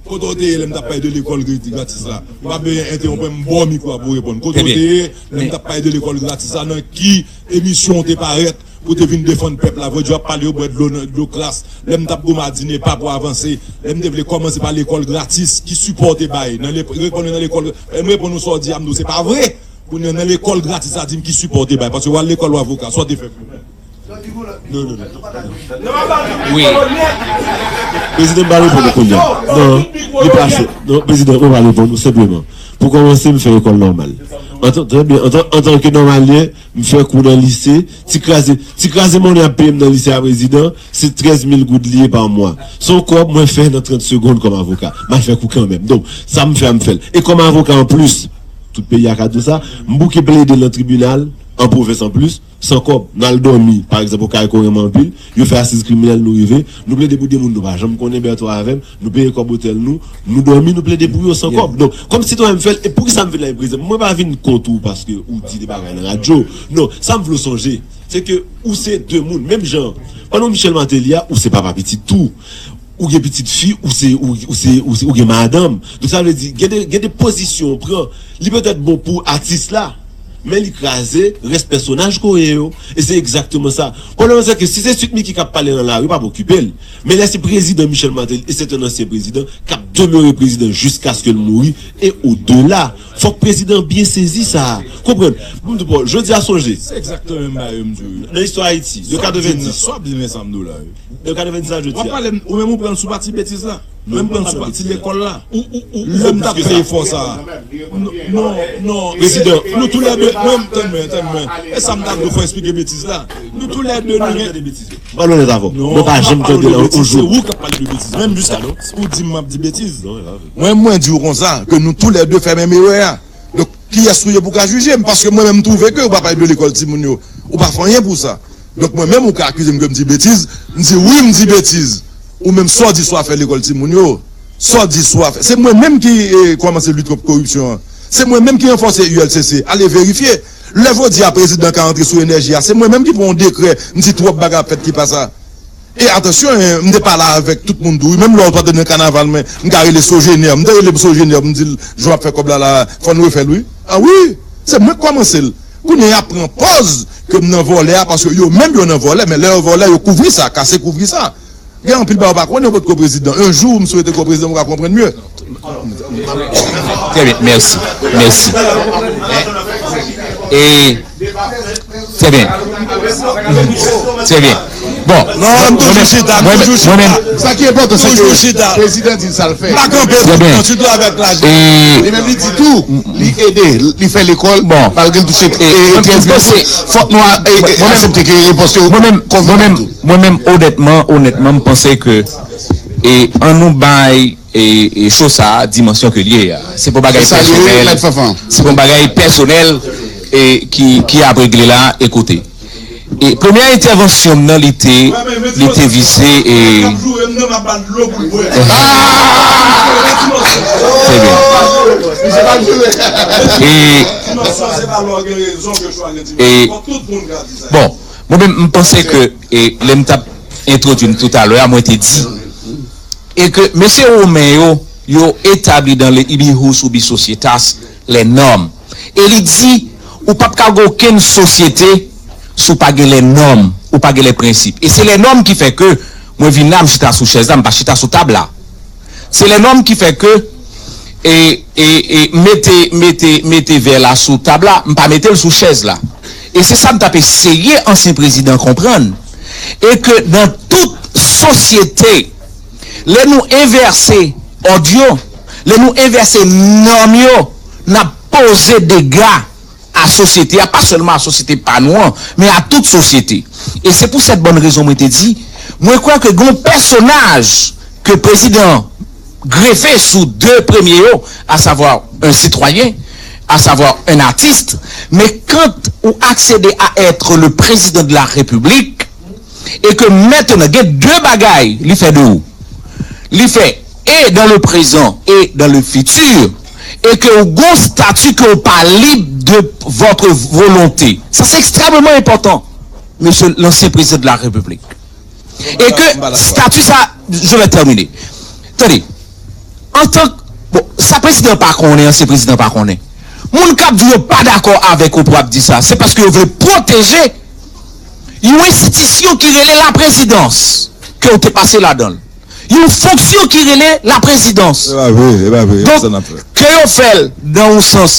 Kote w te ye lè m t ap pale de lekòl gratis la? Ou pa bezwen entewonp mwen, m ba w mikwo a pou w reponn. Kote w te ye lè m t ap pale de lekòl gratis la? Nan ki emisyon w te parèt pou w te vin defann pèp la? Vre Dye, w ap pale yo bwè dlo nan dlo klas. Lè m t ap goumen a di NEPA pou avanse, lè m te vle kòmanse pa lekòl gratis, ki sipò w te bay? Nan le, reponn mwen nan lekòl, m reponn ou sa w di a, m di w se pa vre. Kounye a nan lekòl gratis la, di m ki sipò w te bay, paske w al lekòl w avoka, sa w te fè pou mwen? Non, non, non. Wi. Prezidan, m pa reponn ou kounye a. Non, li pase. Non, prezidan, mwen pa reponn ou senpleman. Pou kòmanse, m fè lekòl nòmal. Antan, trè byen, antan, antanke nòmalyen, m fè kou nan lise, ti kraze, ti kraze monnen ap peye m nan lise a, prezidan, se trèz mil goud li ye pa mwa. Se yon kòb mwen fè nan trant segonn kòm avoka. M al fè kou kanmenm. Donk, sa m fè a, m fè l. E kòm avoka anplis, tout peyi a ka di w sa, m bouke plede nan tribinal, an pwovens anplis, san kòb. N al dòmi, pa egzanp, o kay Korenman anpil, yo fè asiz kriminèl, nou rive, nou plede pou de moun nou pa janm konnen, Bertho avè m, nou peye kòb otèl nou, nou dòmi, nou plede pou yo san kòb. Donk, kòm sitwayen m fè l, e poukisa m vin la, prezidan? Mwen pa vin kont ou paske ou di de bagay nan radyo. Non, sa m vle w sonje, se ke ou se de moun, menm jan, pandan w Michel Martelly a, ou se papa pitit tou. Ou gen pitit fi, ou se, ou, ou se, ou se, ou gen madanm. Donk, sa vle di, gen de, gen de pozisyon w pran. Li petèt bon pou atis la, men li kraze rès pèsonaj ke w ye yo. E se egzakteman sa. Pwoblèm nan, se ke si se Sweet Micky k ap pale nan lari, pa okipe l. Men lè se prezidan Michel Martelly, e se te yon ansyen prezidan, k ap demere prezidan jiskaske l mouri, e odela. Fòk prezidan byen sezi sa. Konprann? Pou m di w, jodi a, sonje. Se egzakteman menm bagay yo m di w yo. Nan istwa Ayiti, de katrevenndis. Sa w ap di men sa m di w la yo. De katrevenndis a jodi a. W ap pale, ou menm ou pran l sou pati betiz la. Mwen m pran l sou pati lekòl la. Lè m t ap fè efò sa a. Non, non, non. Prezidan, nou toulède, mwen, tann mwen, tann mwen. E sa m ta dwe fè eksplike betiz la. Nou toulède, nou gen. M pa lonèt avè w. Mwen pa janm tande l yon jou. Se ou k ap pale de betiz. Menm jiska ou di m ap di betiz. Mwen, mwen di w konsa, ke nou toulède fè menm erè a. Donk, kiyès ou ye pou w ka jije m? Paske mwen menm m twouve ke ou pa pale de lekòl timoun yo. Ou pa fè anyen pou sa. Donk, mwen menm, ou ka akize m ke m di betiz. M di wi, m di betiz. Ou menm, sa w di sou afè lekòl timoun yo? Sa w di sou afè? Se mwen menm ki, eh, kòmanse lit kont koripsyon an. Se mwen menm ki ranfòse U L C C. Ale verifye. Lè jodi a prezidan ka antre sou enèji a, se mwen menm ki pran yon dekrè, m di twòp bagay ap fèt ki pa sa. E atansyon, en, m te pale avèk tout moun tou, wi, menm lè w pa te nan kanaval mwen, m ka rele Sogener, m te rele pou Sogener, m di l, jan w ap fè kòb la la, fò n refè l, wi. A wi, se mwen k kòmanse l. Kounye a y ap pran pòz ke m nan vòlè a, paske yo menm yo nan vòlè, men lè yo vòlè, yo kouvri sa, kase kouvri sa. Gen anpil bagay ou pa konnen, ou potko prezidan. Yon jou, m swete ke w prezidan pou w ka konprann mye. Très bien, merci. Merci. Et, très bien. Très bien. Bon, non, m toujou chita, m toujou chita. Sa ki enpòtan, se ke prezidan di sa l fè. M pa kanpe tout tan, sitou avèk laj. Li menm li di tou, li ede, li fè lekòl, malgre l touche trèz mil goud. Fòk nou aksepte ke repons yo konvenab tou. Mwen menm, onètman, onètman, m panse ke, e, annou bay, e, e, cho sa a dimansyon ke l ye a. Se pa bagay pèsonèl. Se pa bagay pèsonèl, e, ki, ki ap regle la, e kote. E, premyè entèvansyon m nan, li te, li te vize, e, Trè byen. E, e, bon, mwen menm, m panse ke, e, lè m t ap entwodui m toutalè a, mwen te di, e ke mesye Women yo, yo etabli dans le ibi jus ubi societas, les normes. E li di, ou p ap ka gen okenn sosyete si w pa gen les normes, ou pa gen les principes. E se les normes ki fè ke mwen vin la, m chita sou chèz la, m pa chita sou tab la. Se les normes ki fè ke, e, e, e, mete, mete, mete vè la sou tab la, m pa mete l sou chèz la. E se sa m t ap eseye ansyen prezidan konprann. E ke nan tout sosyete, lè nou envèse òd yo, lè nou envèse nòm yo, n ap poze dega a sosyete a, pa sèlman a sosyete pa nou an, men a tout sosyete. E se pou sèt bòn rezon mwen te di, mwen kwè ke gen yon pèsonaj ke prezidan an grefe sou de premye yo, à savoir un citoyen, à savoir un artiste, mais quand ou accédez à être le président de la République, e ke mentnan gen de bagay li fè de ou. Li fè e dans le présent et dans le futur, e ke ou gon stati ke ou pa lib de votre volonté. Sa se ekstrèmeman enpòtan, mesye lansyen prezidan de la Repiblik. E ke stati sa, je vais terminer. Tande, antan, bon, sa prezidan pa konnen, ansyen prezidan pa konnen. Moun k ap di yo pa dakò avèk ou pou ap di sa, se paske yo vle pwoteje yon enstitisyon ki rele laprezidans, ke w te pase ladan l. Yon fonksyon ki rele laprezidans. Se pa vre, se pa vre. Sa n ap Donk, fè. Ke yo fè l nan yon sans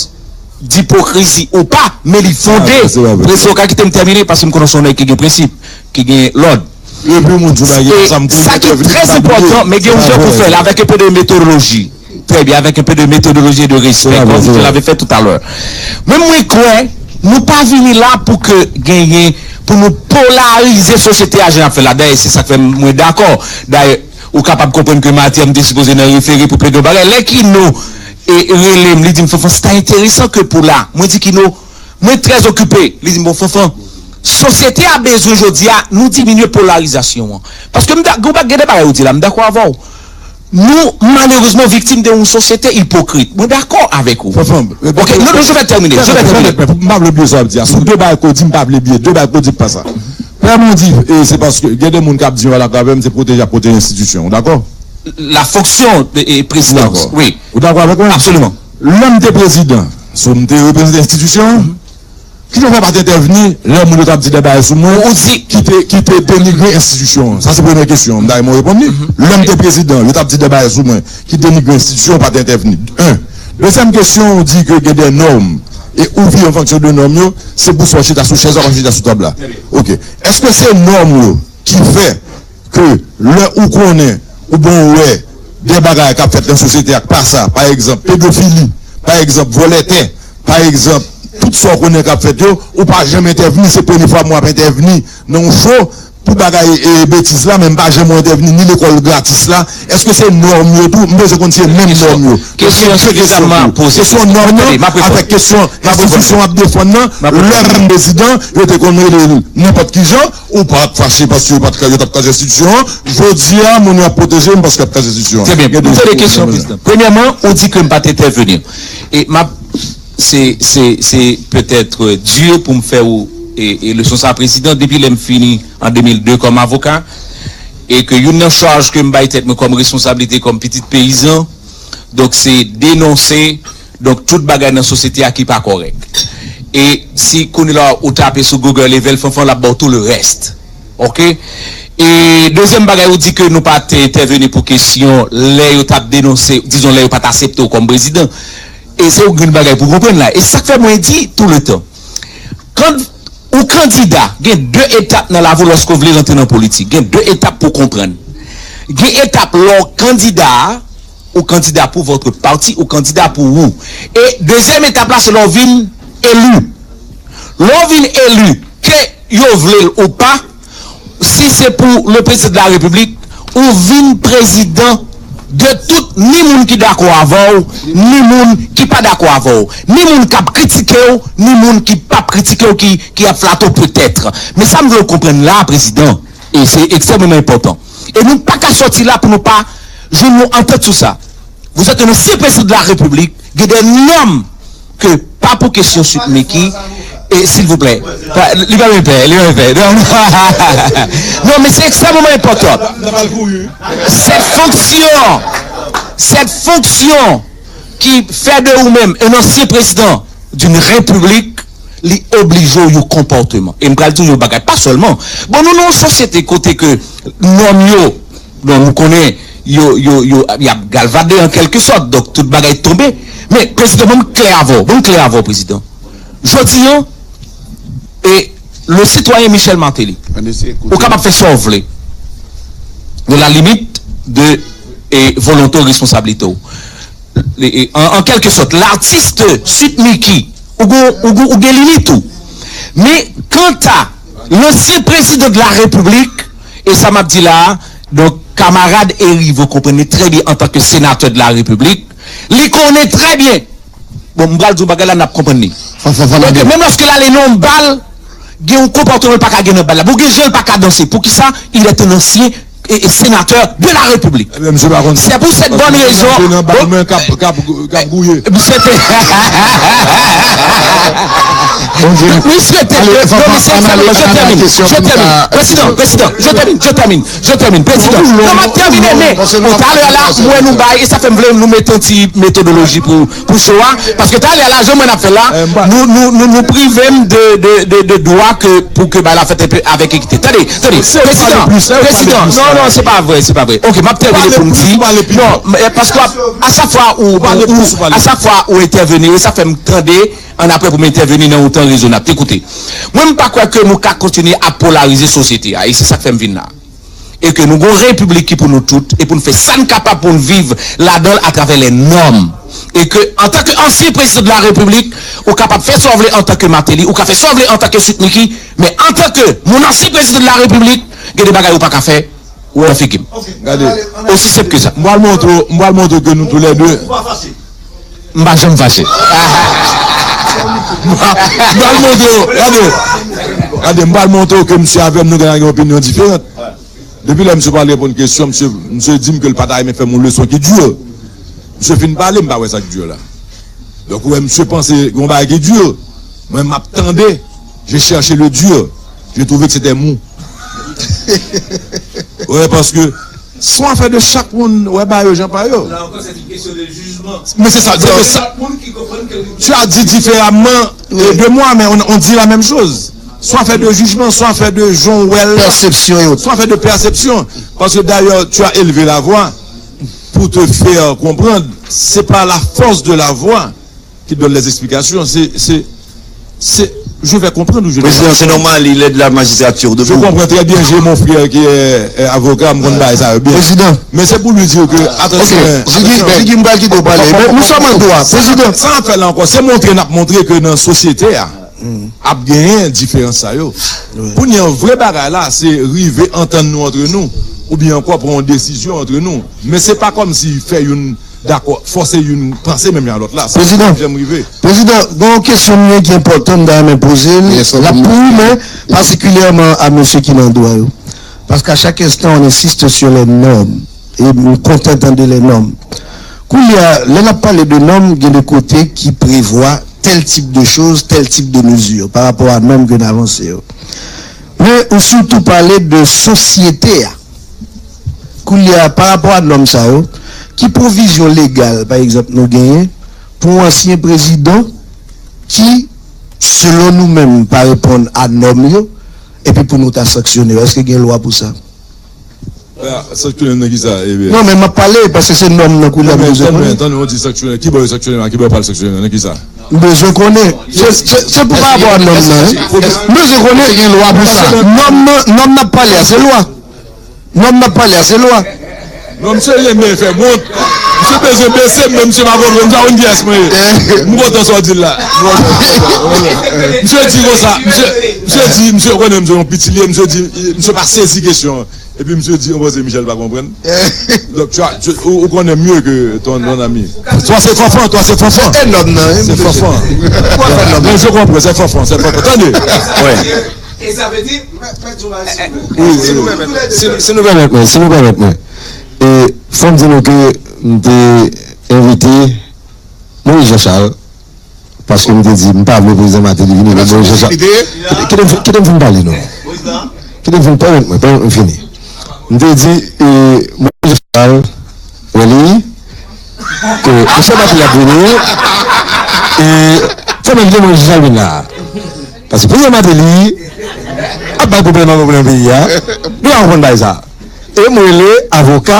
dipokrizi ou pa, men li fonde. Ah, se pa vre. Prezidan, ou ka kite m tèmine, paske m konnen se yon nèg ki gen prensip, ki gen lòd. Epi moun sou bagay E sa m sa ki trè enpòtan, men gen yon jan pou fè l, avèk un peu de méthodologie. Très bien, avec un peu de méthodologie et de respect, Bravo, comme vous bravo. L'avez fait tout à l'heure. Men mwen kwè, nou pa vini la pou ke genyen, pou nou polarize sosyete a jan y ap fè la. Dayè, se sa k fè mwen dakò. Dayè, ou kapab konprann ke madi a m te sipoze nan refere pou plede yon bagay. Lè Kino e, rele m, li di m, Fanfan, se ta enteresan ke pou la. Mwen di Kino, mwen trè okipe. Li di m, bon, Fanfan, sosyete a bezwen jodi a, nou diminye polarizasyon an. Paske m da- gen de bagay ou di la, m dakò avè w. Nou, malerezman, viktim de yon sosyete ipokrit. Mwen dakò avèk ou. Fanfan, Ok, non, non, je vais terminer, je vais terminer. M pa vle bliye sa w ap di a. Sou de bagay ke w di, m pa vle bliye. De bagay ke w di k pa sa. Premyèman, w di, e, se paske gen de moun k ap di yo al ak avè m, se pwoteje ap pwoteje enstitisyon. Ou dakò? La fonction de e, présidence, Dakò. Oui. Ou dakò avèk mwen? Absolument. Lè m te prezidan, so m te reprezante enstitisyon an, ki jan w fè pa t entèvni lè moun yo t ap di de bagay sou mwen Ou di- ki te, ki te denigre enstitisyon an? Sa se premye kesyon. M ta renmen w reponn li. Lè m te prezidan, yo t ap di de bagay sou mwen ki denigre enstitisyon, w pa t entèvni. Un. Dezyèm kesyon, ou di ke gen de nòm e ou viv an fonksyon de nòm yo, se pou sa w chita sou chèz la, w pa chita sou tab la. Ok. Èske se nòm yo ki fè ke lè ou konnen oubyen ou wè de bagay k ap fèt nan sosyete a k pa sa, pa egzanp, pedofili, pa egzanp, vòlè tè, pa egzanp, tout sa w konnen k ap fèt yo, ou pa janm entèvni, se premye fwa m w ap entèvni nan yon cho pou bagay e, betiz la, men m pa janm entèvni ni lekòl gratis la. Èske se nòm yo tou? M bezwen konn si se menm nòm yo. Kesyon sifizamman poze. Kesyon nòm nan, avèk kesyon enstitisyon ap defann nan, lè m prezidan, yo te konn rele l nenpòt ki jan, ou pa t fache paske yo pa t, yo t ap kraze enstitisyon an. Jodi a, moun yo ap pwoteje m paske y ap kraze enstitisyon an. Trè byen. M poze kesyon, prezidan. Premyèman, ou di ke m pa t entèvni. E m ap, se, se, se petèt, euh, di pou m fè ou e, e leson sa, prezidan, depi lè m fini an de mil de kòm avoka, e ke youn nan chaj ke m bay tèt mwen kòm responsablite kòm pitit peyizan, donk se denonse, donk tout bagay nan sosyete a ki pa kòrèk. E si kounye la ou tape sou Google Level Fanfan, l ap ba w tout le reste. Ok? E dezyèm bagay, ou di ke nou pa t entèveni pou kesyon lè yo t ap denonse, dizon, lè yo pa t aksepte w kòm prezidan. E se yon grenn bagay pou konprann la. E sa k fè mwen di tou le tan, kan ou kandida, gen de etap nan lavi w lòske w vle rantre nan politik. Gen de etap pou w konprann. Gen etap lè w kandida a, ou kandida pou votre parti, ou kandida pou ou. E dezyèm etap la, se lè w vin eli. Lè w vin eli, ke yo vle l ou pa, si se pou le président de la République, ou vin prezidan de tout, ni moun ki dakò avè w, ni moun ki pa dakò avè w, ni moun k ap kritike w, ni moun ki p ap kritike w, ki, ki ap flate w petèt. Men sa m vle w konprann la, prezidan, e se ekstrèmeman enpòtan. E nou pa ka sòti la pou nou pa jwenn yon antant sou sa. Vous êtes un ancien président de la République, gen de nòm ke pa pou kesyon Sweet Micky, e silvouplè, pa- li pa vle pè, li pa vle pè. Non, non, men se ekstrèmeman enpòtan. Cette fonction, cette fonction qui fait de vous-même un ancien président d'une république, li oblije w yon konpòteman. E m pral di w yon bagay, pa sèlman. Bon, nou nan yon sosyete kote ke nòm yo, bon, nou konnen, yo, yo, yo, y ap galvade an kèlke sòt, donk tout bagay tonbe. Men, prezidan, ban m klè avè w, ban m klè avè w, prezidan. Jodi an, e le citoyen Michel Martelly, ou kapab fè sa w vle, dans la limite de e volonte w, responsablite w. E, e, en, en quelque sorte, l'artiste Sweet Micky, ou, gon- ou, gon- ou gen limit ou. Men kanta l'ancien président de la République, e sa m ap di la a, donk, kamarad Erivo konprann li trè byen antanke senatè de la République, li konnen trè byen. Bon, m pral di w bagay la, n ap konprann li. Donk, menm lòske l ale nan yon bal, gen yon konpòteman l pa ka gen nan bal la. Bon, gen jan l pa ka danse. Poukisa? Il est un ancien et, et sénateur de la République. C'est pour cette bonne raison. Je termine, je termine, je termine. Président, président, je termine, je termine. Président, non, mwen termine, mais talè a la, mwen nou bay, e sa fè m vle nou mete yon ti méthodologie pour, pour show a, paske talè a la, jan mwen ap fè la, nou, nou, nou, nou prive m de, de, de, de dwa ke, pour que bagay la fèt avèk ekite. Tande, tande, président, président, non, non, c'est pas vrai, c'est pas vrai. Ok, m ap termine pour m di, non, men, paske a chak fwa ou, ou, a chak fwa ou entèveni, sa fè m tande, an apre pou m entèveni nan yon tan rezonab. Ekoute, mwen m pa kwè ke nou ka kontinye ap polarize sosyete a, e se sa k fè m vin la. E ke nou gon repiblik ki pou nou tout, e pou n fè sa n kapab pou n viv ladan l atravè les normes. E ke antan ke ansyen prezidan de la repiblik, ou kapab fè sa w vle antan ke Martelly, ou ka fè sa w vle antan ke Sweet Micky, men antan ke moun ansyen prezidan de la repiblik, gen de bagay ou pa ka fè, ou nan figi m. Gade. Aussi simple que ça. M pral montre w, m pral montre w ke nou toulède, m pa janm fache. M pral montre w, gade. Gade, m pral montre w ke misye avè m, nou gen yon opinyon diferan. Depi lè misye pral reponn kesyon, misye, misye di m ke l pa ta renmen fè m yon leson ki di. Misye fin pale, m pa wè sa k di la. Donk, ou wè, misye panse gen yon bagay ki di. Mwen, m ap tande, j'ai cherché le dur, j'ai trouvé que c'était mou. Ou wè, paske se yon afè de chak moun wè bagay yo jan pa yo. Là encore, c'est une question de jugement. Men se sa, se sa. Tu as dit différemment, euh, de moi, mais on, on dit la même chose. Soit fait de jugement, soit fait de jan w wè l, perception et autres, soit fait de perception. Parce que d'ailleurs, tu as élevé la voix pour te faire comprendre. C'est pas la force de la voix qui donne les explications. C'est, c'est, c'est, je vais comprendre ou je ne vais pas comprendre. Président, c'est normal, il aide la magistrature de vous. Je comprends très bien, j'ai mon frère qui est, est avocat, m konn bagay sa yo byen. Président. Men se pou li di ke, attention, hein, attention. Ziggy, Ziggy, m pral kite w pale. Men nou sòm an dwa, président. Sa n ap fè la ankò, se montre n ap montre ke nan sosyete a, ap genyen diferans sa yo. Kounye a, vrè bagay la, se rive antann nou antre nou, oubyen ankò pran yon desizyon antre nou. Men se pa kòmsi fè youn dakò, fòse youn panse menm jan lòt la. Sa pa janm rive. Président, gon yon kesyon mwen ki enpòtan, m ta renmen poze l. L ap pou ou, men patikilyèman a mesye ki nan dwa yo. Paske a chak enstan, on insiste sur les normes. E m kontan tande les normes. Kounye a, lè n ap pale de nòm, gen de kote ki prevwa tèl tip de choz, tèl tip de mezi pa rapò a nòm ke n avanse yo. Men ou sitou pale de sosyete a. Kounye a, pa rapò a nòm sa yo, ki pwovizyon legal, pa egzanp, nou genyen pou yon ansyen prezidan ki, selon nou menm, pa reponn a nòm yo, epi pou nou ta sanksyone yo? Èske gen lwa pou sa? Ah, sanksyone nan kisa, ebyen? Non, men m ap pale, paske se nòm nan kounye a m bezwen konnen. Tande, tande, tande, on di sanksyone. Ki bò yo sanksyone, a ki bò yo pral sanksyone, nan kisa? M bezwen konnen. Se, se, se pou pa rapò a nòm nan, hein. M bezwen konnen. Èske gen lwa pou sa? Nòm nan, nòm n ap pale a, se lwa. Nòm n ap pale a, se lwa. Non, misye renmen fè m wont. Misye bezwen bese m, men misye pa konprann sa, yon dyès mwen ye. M kontan sa w di l la. Misye di konsa, misye, misye di, misye konnen misye yon piti l ye, misye di, misye pa sezi kesyon an. Epi misye di, on panse Michel pa konprann. Donk, tu as, tu, ou, ou konnen mieux que ton, ton ami. Toi, c'est Fanfan, toi, c'est Fanfan. Se te nòm nan, wi. C'est Fanfan. Kwa fè nòm nan? Non, je comprends, c'est Fanfan, c'est Fanfan. Tande. Wi. E sa vle di, mèt, mèt yon bagay sou mwen. Wi, si nou pèmèt mwen, si nou pèmèt mwen. E, fò m di nou ke m te envite Moïse Jean Charles, paske m te di, m pa vle prezidan Martelly vini, men Moïse Jean Charles. Kite, kite m, kite m fin pale, non. Kite m fin, pèmèt mwen, pèmèt mwen fini. M te di, e, Moïse Jean Charles, wè li, ke misye Martelly ap vini, e, fò m envite Moïse Jean Charles vin la. Paske prezidan Martelly ap bay pwoblèm ankò nan peyi a. Nou pa konprann bagay sa. E m rele avoka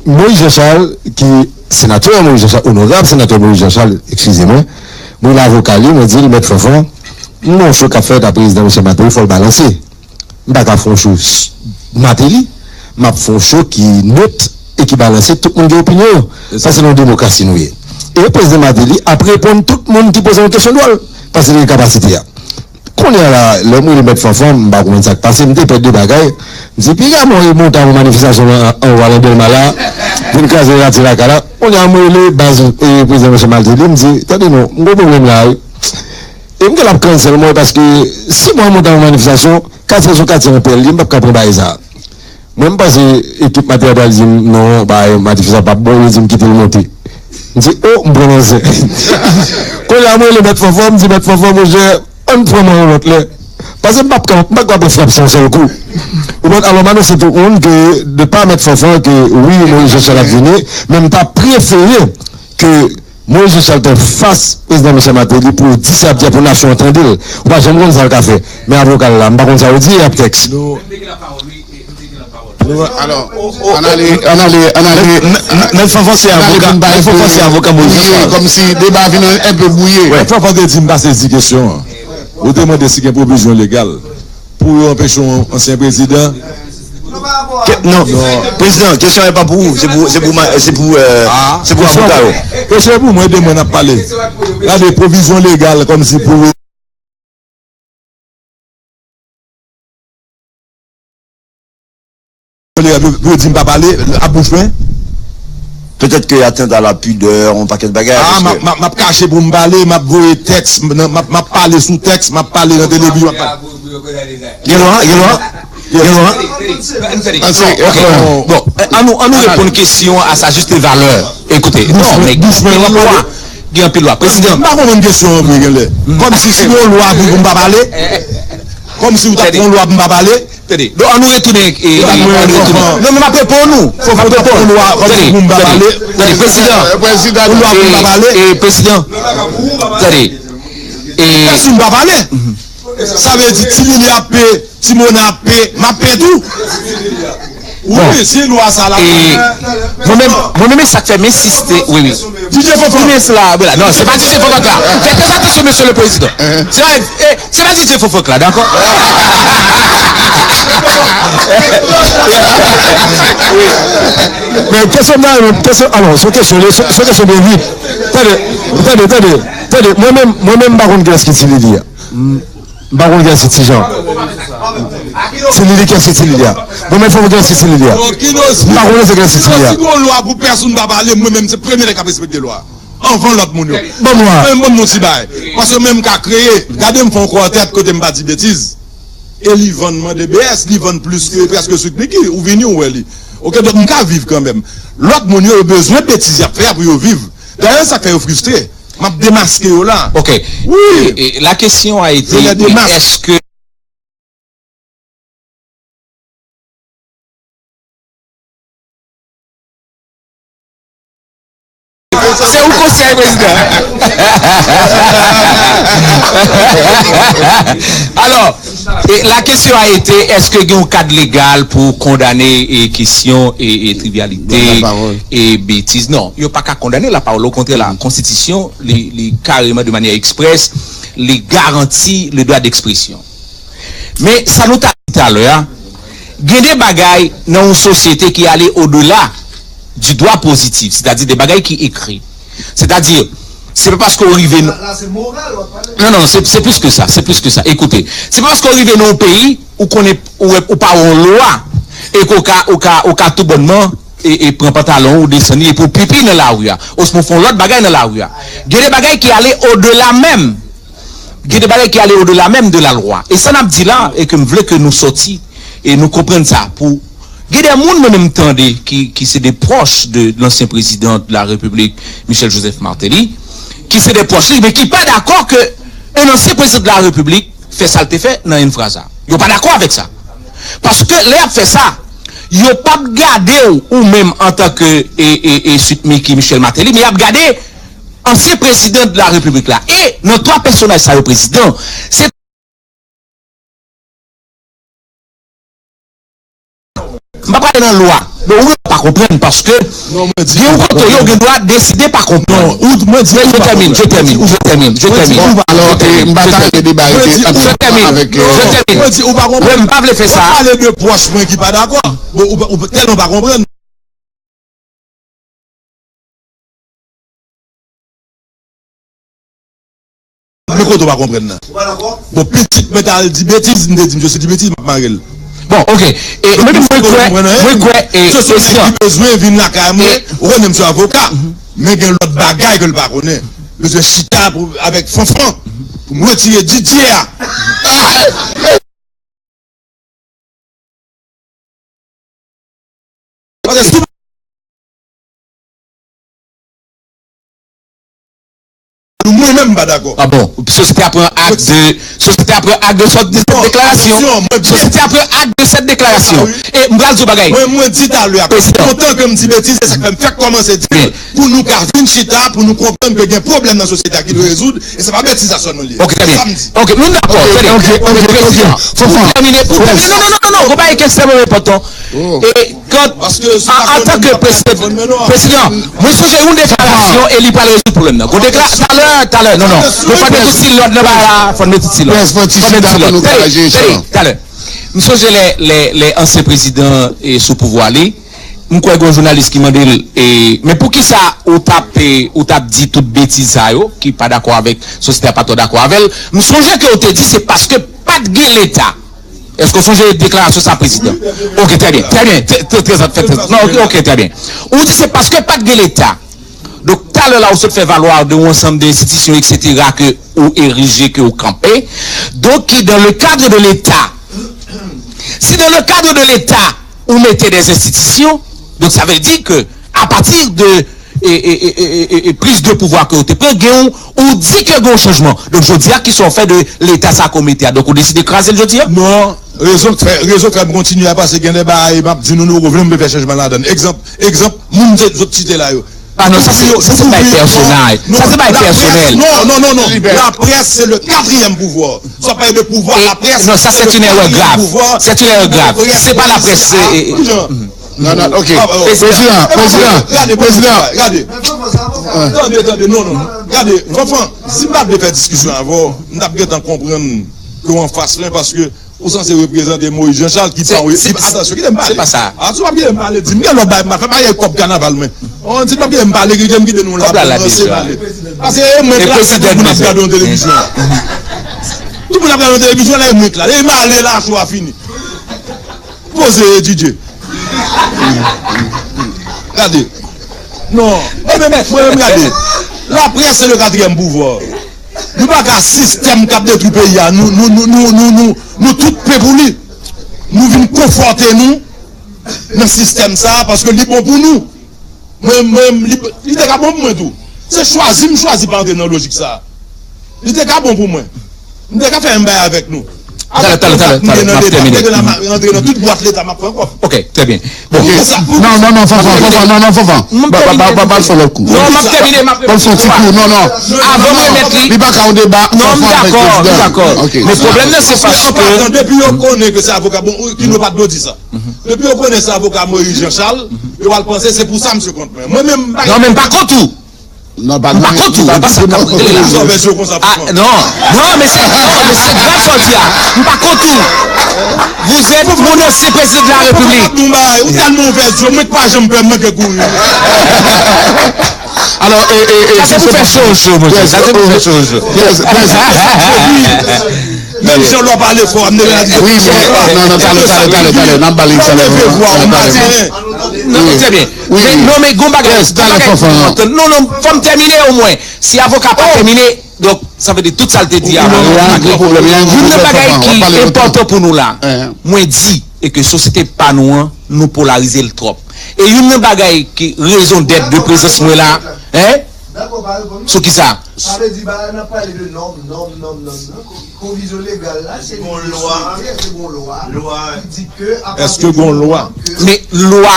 Moïse Jean Charles, ki, senatè Moïse Jean Charles, onorab senatè Moïse Jean Charles, eskize mwen, m rele avoka li, mwen di l, Mèt Fanfan, m gon cho k ap fèt a prezidan mesye Martelly, fò l balanse. M pa ka fè yon cho s-, Martelly, m ap fè yon cho ki nèt e ki balanse, tout moun gen opinyon yo. Sa se nan yon demokrasi nou ye. E prezidan Martelly ap reponn tout moun ki poze yon kesyon dwòl, paske li gen kapasite a. Kounye a la, lè m rele Mèt Fanfan, m pa konprann sa k pase, m te pè de bagay. M di, piga mwen monte a yon manifestasyon an, anwo a nan Dèlma la, vin kraze radyo lakay la. Kounye a, m rele baz, e, prezidan mesye Martelly, m di, tande non, m gon pwoblèm la, wi. E m gen l ap cancel mwen, paske si mwen monte a yon manifestasyon, katye a se yon katye anpè l ye, m p ap ka pran bagay sa. Mwen, m panse ekip Materyo t al di m, "Non, ba, matifizan p ap bon," yo di m, "Kite l monte." M di, "O, m pran nan zen." Kounye a, mwen rele Mèt Fanfan, m di, "Mèt Fanfan, monchè, ann pran mwen yon lòt lè." Paske m p ap ka, m pa kapab pran frap sa yon sèl kou. Ou konprann? Alò, m anonse tout moun ke, de pa Mèt Fanfan, ke wi, Moyiz Jan Chal ap vini, men m ta prefere ke Moyiz Jan Chal te fas prezidan Michel Martelly pou l di sa l ap di a pou nasyon an tande l. Ou pa janm konn sa l ka fè. Men avoka l la, m pa konn sa yo di, y ap tèks. Alò, ann ale, ann ale, ann ale. Mèt Fanfan se avoka, Mèt Fanfan se avoka Moyiz Jan Chal. Kòmsi deba vin enpe bwouye. Mèt Fanfan te di m pa sezi kesyon an. Ou te mande si gen pwovizyon legal pou yo anpeche yon ansyen prezidan. Non, prezidan, kesyon an pa pou ou, se pou, se pou, se pou, se pou avoka yo. Kesyon an pou mwen, de mwen n ap pale. Gade pwovizyon legal kòmsi pou Pou yo di m pa pale a bouch mwen. Petèt ke atteinte à la pudeur, yon pakèt bagay. Ah, m ap, m ap, m ap kache pou m pale, m ap voye tèks, m ap, m ap pale sou tèks, m ap pale nan televizyon, m ap pale. Gen lwa, gen lwa, gen lwa. Bon, ann nou, ann nou reponn kesyon a sa juste valeur. Ekoute, non, men gen anpil lwa, gen anpil lwa. Prezidan. M pa konprann kesyon an vre, genlè. Kòmsi si gen yon lwa pou m pa pale. Kòmsi ou t ap fè yon lwa pou m pa pale. Tande, donk ann nou retounen, e, ann nou retounen. Non, men m ap reponn ou. M ap reponn ou. Tande, tande, tande, prezidan. Prezidan. E, prezidan. Tande. E, si m pa pale, sa vle di Ti Lili ap pe, Ti Mona ap pe, m ap pe tou. Wi, si lwa sa la. Mwen menm, mwen menm, e sa k fè m ensiste, wi, wi. Di Dye Fofok. Wi, men se la, vwala. Non, se pa Di Dye Fofok la. Fè trè atansyon, mesye le prezidan. Se pa, e, se pa Di Dye Fofok la, dakò? Men kesyon m nan, kesyon, alò, se yon kesyon, se yon kesyon de rit. Tande, tande, tande, tande. Mwen menm, mwen menm, m pa konn kiyès ki Ti Lili a. M pa konn kiyès ki Ti Jan. Ti Lili, kiyès ki Ti Lili a? Bon, men fò m kiyès ki Ti Lili a. M pa konnen se kiyès ki Ti Lili a. Si gon lwa pou pèsonn pa pale, mwen menm se premye nèg k ap respekte lwa. Anvan lòt moun yo. Ban m lwa. Ban m yon ti bagay. Paske menm ka kreye. Gade m fè yon kwatèt kote m pa di betiz. E li vann mande B S, li vann plis ke prèske Sweet Micky. Ou vini, ou wè li. Oke, donk m ka viv kanmenm. Lòt moun yo, yo bezwen betiz y ap fè a pou yo viv. Dayè, sa k fè yo fristre. M ap demaske yo la. Ok. Wi. E, e, la question a été, est-ce que Se ou konsèy prezidan. Alò, e, la question a été, èske gen yon kad legal pou kondane, e, kesyon, e, e, trivyalite, e, betiz? Non, yo pa ka kondane lapawòl. Okontrè, la konstitisyon, li, li kareman, de manyè eksprès, li garanti le droit d'expression. Men, sa nou ta di talè a, gen de bagay nan yon sosyete ki ale odela du droit positif, sètadi de bagay ki ekri. Sètadi, se pa paske w rive nan. Non, non, se, se plis ke sa, se plis ke sa. Ekoute, se pa paske w rive nan yon peyi, ou konnen, ou, ou pa wè yon lwa, e ke w ka, ou ka, ou ka toubònman, e, e pran pantalon ou, desann li, epi w pipi nan lari a, osnon fè yon lòt bagay nan lari a. Gen de bagay ki ale odela menm. Gen de bagay ki ale odela menm de la lwa. E sa n ap di la, e ke m vle ke nou sòti, e nou konprann sa, pou gen de moun mwen menm tande ki, ki se de pwòch de lansyen prezidan de la repiblik, Michel Joseph Martelly, ki se de pwòch li, men ki pa dakò ke yon ansyen prezidan de la repiblik fè sa l te fè nan enfraz la. Yo pa dakò avèk sa. Paske lè y ap fè sa, yo p ap gade w, ou menm antanke, e, e, e, Sweet Micky, Michel Martelly, men y ap gade ansyen prezidan de la repiblik la. E nan twa pèsonaj sa yo prezidan, se M pa prale nan lwa. Men ou pa konprann paske gen yon kote yo gen dwa deside pa konprann. Non, ou mwen di ou pa konprann. Je termine, je termine, je termine, je termine. Alò, e, m pa ta vle deba rete ant ou avèk, e, mwen di ou pa konprann. Mwen pa vle fè sa. Ou pale de pwòch mwen ki pa dakò. Bon, ou, ou tèlman pa konprann. Men kote w pa konprann nan? Bon, pitit mwen t al di betiz, m te di, "Misye di betiz, m ap mare l." Bon, ok. E, mwen menm, mwen kwè, mwen kwè, e, se sou nèg ki bezwen vin lakay mwen, ou konnen m se avoka, men gen lòt bagay ke l pa konnen. Bezwen chita pou, avèk Fanfan, pou m retire Didye a. M pa dakò. Ah bon, sosyete a pran ak de, sosyete a pran ak de cette déclaration. Sosyete a pran ak de cette déclaration. E m pral di w bagay. Mwen, mwen di talè a, kontan ke m di betiz, e sa k fè m fèk kòmanse di l, pou nou ka vin chita, pou nou konprann ke gen pwoblèm nan sosyete a ki dwe rezoud, e se pa betiz sa sèlman li ye. Ok, trè byen. Ok, nou dakò, tande. Ok, ok, ok, ok. Pou tèmine, pou tèmine, non, non, non, non, non, ou pa ekstrèmeman enpòtan. E Kant, an, antanke prezidan, prezidan, mwen sonje yon deklarasyon e li pral rezoud pwoblèm nan. Gon dekla-, talè, talè, non, non. Mwen fò n mete ti lòd nan bagay la, fò n mete ti lòd. Fò n mete ti lòd. Tande, tande, talè. M sonje lè, lè, lè ansyen prezidan e sou pouvwa li, m kwè gon jounalis ki mande l, e, men poukisa ou t ap, e, ou t ap di tout betiz sa yo, ki pa dakò avèk sosyete a, pa twò dakò avè l? M sonje ke ou te di se paske pa t gen Leta. Èske w sonje deklarasyon sa, prezidan? Ok, trè byen, trè byen, trè, trè, trè, trè, trè, non, ok, ok, trè byen. Ou di se paske pa t gen Leta. Donk, talè la, ou sot fè valwa de yon ansanm de enstitisyon, etsetera, ke ou erije, ke ou kanpe. Donk, ki dans le cadre de l'État. Si dans le cadre de l'État, ou mete des institutions, donk, sa vle di ke apati de e, e, e, e, e, e priz de pouvwa ke w te pran, gen yon, ou di ke gen yon chanjman. Donk, jodi a, kisa w fè de Leta sa ke w mete a? Donk, ou deside kraze l jodi a? Non, rezon k fè, rezon k fè m kontinye a, paske gen de bagay m ap di nou, nou vle m vle fè chanjman ladan l. Egzanp, egzanp, moun se, zòt site la yo. Ah non, sa se, sa se bay pèsonèl. Sa se bay pèsonèl. Non, non, non, non. Laprès, se le quatrième pouvoir. Sa pale de pouvwa, laprès, non, sa se yon erè grav. Se yon erè grav. Se pa laprès, se, e, e, Non, non, ok. Prezidan, prezidan, prezidan. Gade, gade. Tande, tande, non, non. Gade, Fanfan, si m pa t vle fè diskisyon avè w, m t ap gentan konprann ke w anfas mwen, paske ou sanse reprezante Moïse Jean Charles ki pa, ki pa, atansyon, kite m pale. Se pa sa. A, si w ap kite m pale, di m, gen lòt bagay m ap fè, pa gen kòb kanaval mwen. On, si w ap kite m pale, kite m kite nou la pou n ranse pale. Paske e mwen k la, tout moun ap gade yon televizyon. Tout moun ap gade yon televizyon, la, e mwen k la. E m ale la, show a fini. Poze, D J. Gade. Non. Mwen menm, mwen menm, gade. Laprès se le quatrième pouvoir. Nou pa ka sistèm k ap detwi peyi a. Nou, nou, nou tout pe pou li. Nou vin konfòte nou nan sistèm sa a paske li bon pou nou. Mwen, mwen, li, li te ka bon pou mwen tou. Se chwazi m chwazi pa antre nan lojik sa a. Li te ka bon pou mwen. M te ka fè yon bagay avèk nou. Talè, talè, talè, talè, m ap tèmine. Avèk tout zak m gen nan Leta, m ap antre nan tout bwat Leta, m ap pran kòb. Ok, trè byen. Bon. Non, non, non, Fanfan, Fanfan, non, non, Fanfan. Pa, pa, pa, pa, pa fè lòt kou. Non, m ap tèmine, m ap fè yon ti kou, non, non. Avan m remèt li. Li pa ka yon deba. Non, m dakò, m dakò. Men pwoblèm nan, se paske depi yo konnen ke se avoka, bon, ki nou pa t dwe di sa. Depi yo konnen se avoka Moïse Jean Charles, yo al panse se pou sa misye kont mwen. Mwen menm, m pa... Non, men m pa kont ou. Non, pa... M pa kont ou, e pa sa k ap regle la. Sa w vèzyon konsa pou mwen. Ah, non, non, men se, non, men se grav sa w di a. M pa kont ou. Vous êtes mon ancien président de la République. Ou tèlman ouvè zye, mwen k pa janm pè, mwen k kouri. Alò, e, e, e, sa se pou fè cho, cho, monchè. Sa se pou fè cho, cho. Menm jan lè w pale fò, m te la di. Wi, men, non, non, talè, talè, talè, talè, n ap ba li talè. Lè w leve vwa w maten. Non, non, trè byen. Men, non, men gon bagay, gon bagay ki enpòtan. Non, non, fò m tèmine omwen. Si avoka pa tèmine, donk, sa vle di tout sa l te di a. Youn nan bagay ki enpòtan pou nou la, mwen di, e ke sosyete pa nou an, nou polarize l twòp. E youn nan bagay ki rezon dèt de prezans mwen la, en? Sou kisa? Sa vle di, bagay n ap pale de nòm, nòm, nòm, nòm, nòm. Pwovizyon legal la, se li ki sou tè, se gon lwa ki di ke apati di moman ke... Men lwa,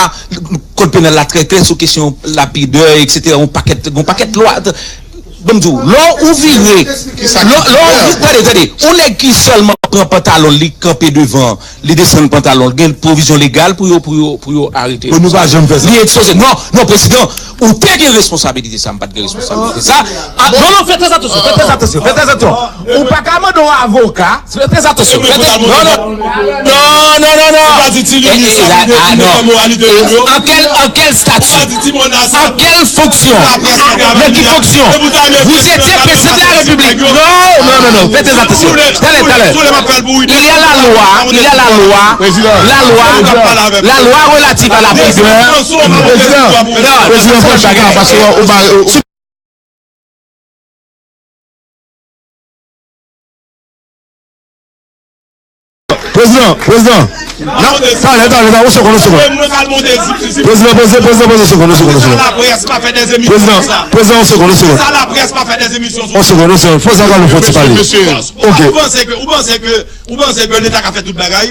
kòd penal la trè klè sou kesyon lapidè, etsetera. Yon pakèt, yon pakèt lwa. Ban m di w, lè ou vire, lè, lè ou vire, tande, tande, yon nèg ki sèlman pran pantalon l, li kanpe devan, li desann pantalon l, gen pwovizyon legal pou yo, pou yo, pou yo arete l. Bon, nou pa janm fè sa. Li ekspoze. Non, non, prezidan, ou te gen responsabilite sa, m pa t gen responsabilite sa. Ah, non, non, fè trè atansyon, fè trè atansyon, fè trè atansyon. Ou pa ka mande yon avoka, fè trè atansyon. Fè trè, non, non. Non, non, non, non. Ou pa di ti Lili sa, li desann moralite moun yo. An kèl, an kèl stati? An kèl fonksyon? Nan ki fonksyon? Vous étiez président de la République. Non, non, non, non. Fè trè atansyon. Talè, talè. Il y a la loi, il y a la loi, la loi, la loi relative à la pudeur. Prezidan, prezidan, fò chita, paske ou ba, ou, prezidan, prezidan. Talè, talè, talè, yon segonn, yon segonn. Prezidan, prezidan, prezidan, prezidan, yon segonn, yon segonn, yon segonn. Prezidan, prezidan, yon segonn, yon segonn. Yon segonn, yon segonn. Fò Zagalo fè yon ti pale. Ok. Ou panse ke, ou panse ke, ou panse ke Leta ka fè tout bagay?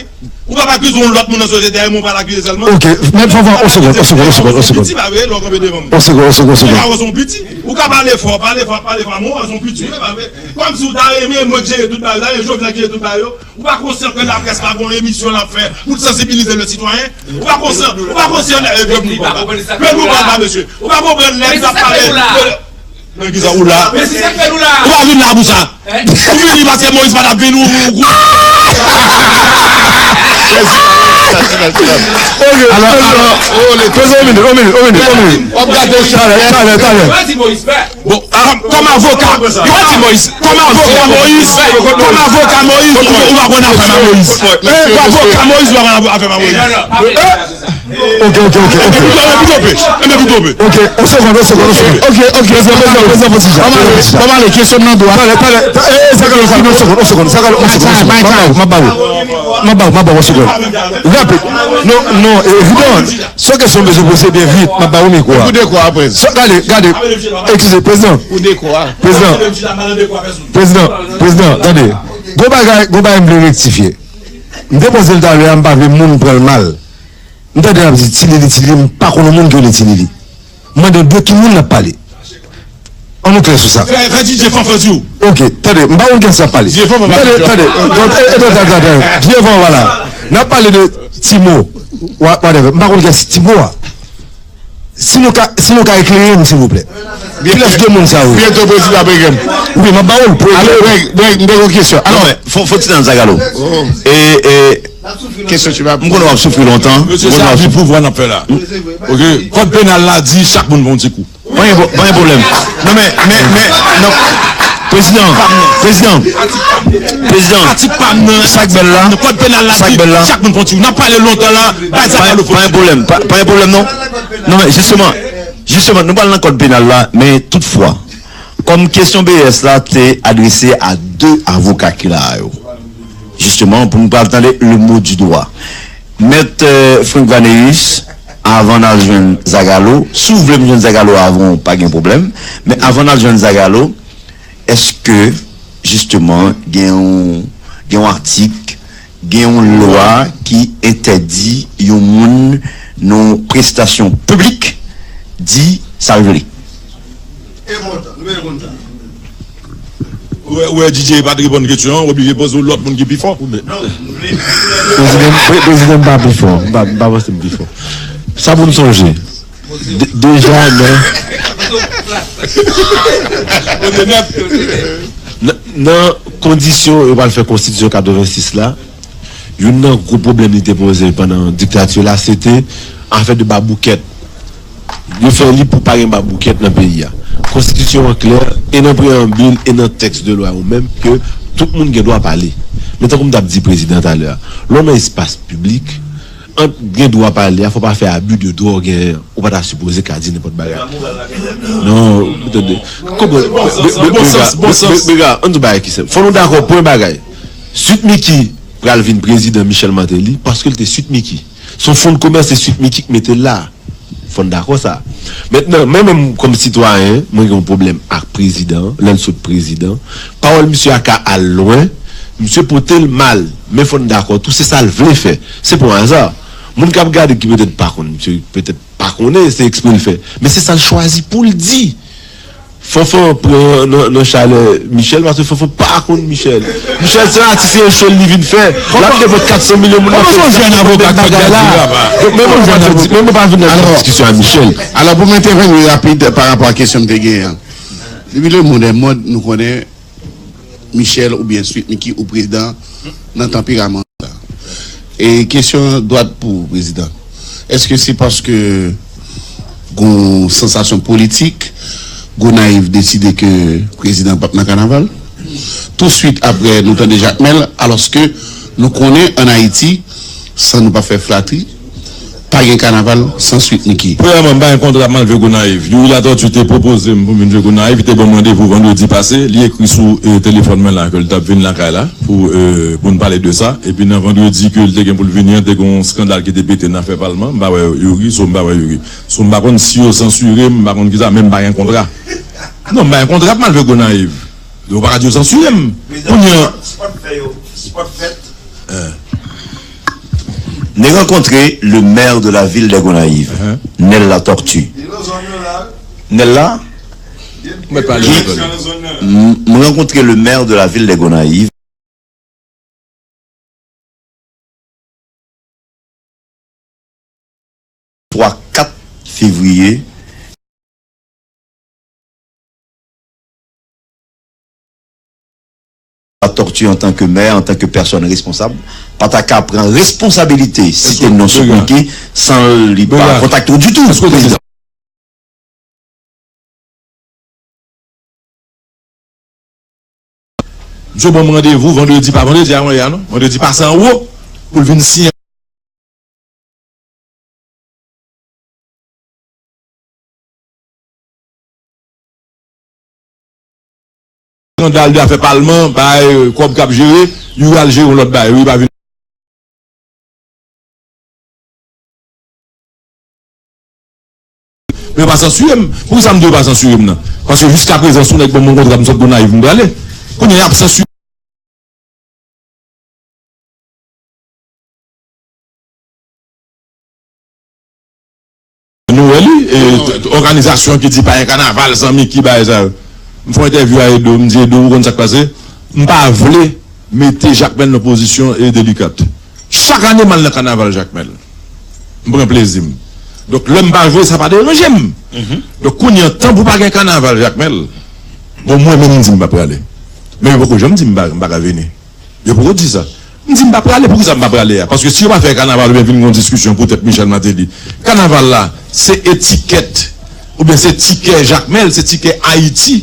Ou pa pa akize yon lòt moun nan sosyete a, men ou pa l akize sèlman? Ok, mèt Fanfan, yon segonn, yon segonn, yon segonn, yon segonn. Piti pa vre, lè w kanpe devan m. Yon segonn, yon segonn, yon segonn. Ou ka wè se yon piti. Ou ka pale fò, pale fò, pale fò, men w wè se yon piti, wi, pa vre? Kòmsi w ta renmen mwen ki jere tout bagay la, e Jovenel ki jere tout bagay yo. Ou pa konsyan ke laprès pa gon emisyon l ap fè pou l sansibilize le sitwayen? Ou pa konsyan, ou pa konsyan, eh, Granmoun pale, Granmoun pale, mesye. Ou pa konprann lè n ap pale de, nan ki sa ou la? Ou pa vin la pou sa. Ou vini paske Moïse pa t ap vin, ou, ou, ou. Alò, alò, oh, le, poze yon minit, yon minit, yon minit, yon minit. W ap gade talè, talè, talè. Bon, ah, kòm avoka, yo di Moïse, kòm avoka Moïse, kòm avoka Moïse, ou, ou pa konn afè nan Moïse. Eh, kòm avoka Moïse, ou pa konn afè nan Moïse. Eh, ok, ok, ok, ok. Enben, pou tonbe, enben, pou tonbe. Ok, yon segonn, yon segonn, yon segonn. Ok, ok, prezidan, prezidan, prezidan, fò ti jan. Ban m ale, ban m ale, kesyon nan dwa. Talè, talè, eh, eh, Zagalo, yon segonn, yon segonn, Zagalo, yon segonn, yon segonn. M ap ba ou, m ap ba ou. M ap ba ou, m ap ba ou, yon segonn. Rapid. Non, non, evidan. Se yon kesyon m bezwen poze byen vit, m ap ba ou mikwo a. Pou dekwa a, prezidan. Gade, gade, eskize, prezidan. Pou dekwa a. Prezidan. Prezidan, prezidan, tande. Gon bagay, gon bagay m vle rektifye. M te poze l talè a, m pa vle moun pran l mal. M tande n ap di Ti Lili, Ti Lili, m pa konn yon moun ki rele Ti Lili. M mande w de ki moun n ap pale. Ann nou klè sou sa. Fè, fè D J Fanfan di w. Ok, tande, m pa konn kiyès n ap pale. D J Fanfan pa Tande, tande, tande, tande, tande, tande, D J Fanfan pa la. N ap pale de Timo, wa-, whatever. M pa konn kiyès Timo a. Si nou ka, si nou ka eklere m, silvouplè. Kilès de moun sa yo? Byento prezidan ap eklere m. Wi, m ap ba ou l pou eklere. Alò, Greg, Greg, m te gen yon kesyon. Alò, fò, fò ti tan Zagalo. E, e, Kesyon ti bab. M konnen w ap soufri lontan. Mesye, se abi pouvwa n ap fè la. Ok? Kòd penal la di chak moun pran yon ti kou. Pa gen pwo-, pa gen pwoblèm. Non, men, men, men, non. Prezidan, prezidan, prezidan. Atik pa m nan. Sa k bèl la? Nan kòd penal la di chak moun pran yon ti kou. N ap pale lontan la, bay sa pa, pa gen pwoblèm. Pa, pa gen pwoblèm, non. Non, men, jisteman, jisteman, nou pral nan kòd penal la, men toutfwa, kòm kesyon B S la te adrese a de avoka ki la a yo. Jisteman, pou nou pral tande le mot du droit. Mèt, euh, Frank Vaneus, avan n al jwenn Zagalo, si w vle m jwenn Zagalo avan w, pa gen pwoblèm, men avan n al jwenn Zagalo, èske, jisteman, gen yon, gen yon atik, gen yon lwa ki entèdi yon moun nan yon prestasyon piblik di sa l vle? Enpòtan, nou bezwen konn sa. Ou wè, ou wè D J pa t reponn kesyon an, ou oblije poze yon lòt moun ki pi fò. Prezidan, pre-, prezidan m pa pi fò, m pa, m pa panse m pi fò. Sa pou n sonje. De-, deja nan, nan, nan kondisyon yo pral fè konstitisyon katrevensis la, youn nan gwo pwoblèm li te poze pandan diktati la, se te afè de baboukèt. Yo fè li pou pa gen baboukèt nan peyi a. Konstitisyon an klè, e nan preyanbil, e nan tèks de lwa yo menm, ke tout moun gen dwa pale. Men tankou m t ap di prezidan talè a, lè w nan espas piblik, ant gen dwa pale a, fò w pa fè abi de dwa w genyen an. Ou pa ta sipoze ka di nenpòt bagay. Non, tande. Konprann. Bon sans, bon sans. Bega, ann di w bagay ki senp. Fò nou dakò pou yon bagay. Sweet Micky pral vin prezidan Michel Martelly paske l te Sweet Micky. Se yon fon de komès, se Sweet Micky ki mete l la. Fò n dakò sa. Mentnan, mwen menm kòm sitwayen, mwen gen yon pwoblèm ak prezidan, lè l sot prezidan. Pawòl misye a ka al lwen, misye pote l mal. Men fò n dakò tou, se sa l vle fè. Se pa yon aza. Moun k ap gade ki petèt pa konn misye, petèt pa konnen se ekspre l fè. Men se sa l chwazi pou l di. Fanfan pran nan, nan chalè Michel, paske Fanfan pa konn Michel. Michel se yon atis, se yon show li vin fè. L ap devan kat san milyon moun nan fè. Donk, men mwen pa vin nan diskisyon a Michel. Alò, pou m entèveni rapid pa rapò a kesyon m te genyen an. Depi le monde est monde, nou konnen Michel oubyen Sweet Micky ou prezidan nan tanperaman sa. E kesyon an dwat pou prezidan. Èske se paske gon sansasyon politik, Gonayiv deside ke prezidan p ap nan kanaval? Touswit apre, nou tande Jakmèl, alòske nou konnen ann Ayiti, san nou pa fè flatri, Pa gen kanaval san Sweet Micky. Premyèman, m pa gen kontra pou m al jwe Gonayiv. Youri Latortue te pwopoze m pou m vin jwe Gonayiv, li te ban m randevou vandredi pase, li ekri sou, e, telefòn mwen la ke l t ap vin lakay la pou, e, pou n pale de sa. Epi nan vandredi ke l te gen pou l vini an, te gen yon eskandal ki te pete nan afè palman, m pa wè Youri, so m pa wè Youri. So m pa konn si yo sansire m, m pa konn kisa, men m pa gen kontra. Non, m pa gen kontra pou m al jwe Gonayiv. Yo pa ka di yo sansire m. Kounye an, Spot fè yo, Spot fèt. Hein. J'ai rencontré le maire de la ville des Gonaïves, Nella Tortue. Nella, m, m rencontré le maire de la ville des Gonaïves. Twa, kat fevriye. Latortue, antanke mè, antanke pèsòn responsab, pa ta ka pran responsabilite site non Sweet Micky san li pa kontakte w ditou, prezidan. Misye ban m randevou vandredi, pa vandredi avan yè a non, vandredi pase an wo pou l vin siyen. Eskandal de afè palman, bay kòb k ap jere, Youri al jere yon lòt bagay, Youri pa vin. Men yo pa sansire m. Poukisa m di yo pa sansire m nan? Paske jiskaprezan, si yon nèg ban m yon kontra, m sot Gonayiv, m prale. Kounye a, y ap sansire. Nou wè li, e, t-, òganizasyon ki di pa gen kanaval san Micky, bagay sa yo. M fè yon entèvyou a Edo, m di, Edo, ou konn sa k pase? M pa vle mete Jakmèl nan pozisyon, e, delikat. Chak ane, m al nan kanaval Jakmèl. M pran plezi m. Donk, lè m pa jwe, sa pa deranje m. Donk, kounye a, tan pou pa gen kanaval Jakmèl, bon, mwen menm, m di m pa prale. Men yo poko janm di m pa, m pa ka vini. Yo poko di sa. M di m pa prale, poukisa m pa prale a? Paske si yo pa fè kanaval oubyen vin gen yon diskisyon poutèt Michel Martelly, kanaval la, se etikèt, oubyen se tikè Jakmèl, se tikè Ayiti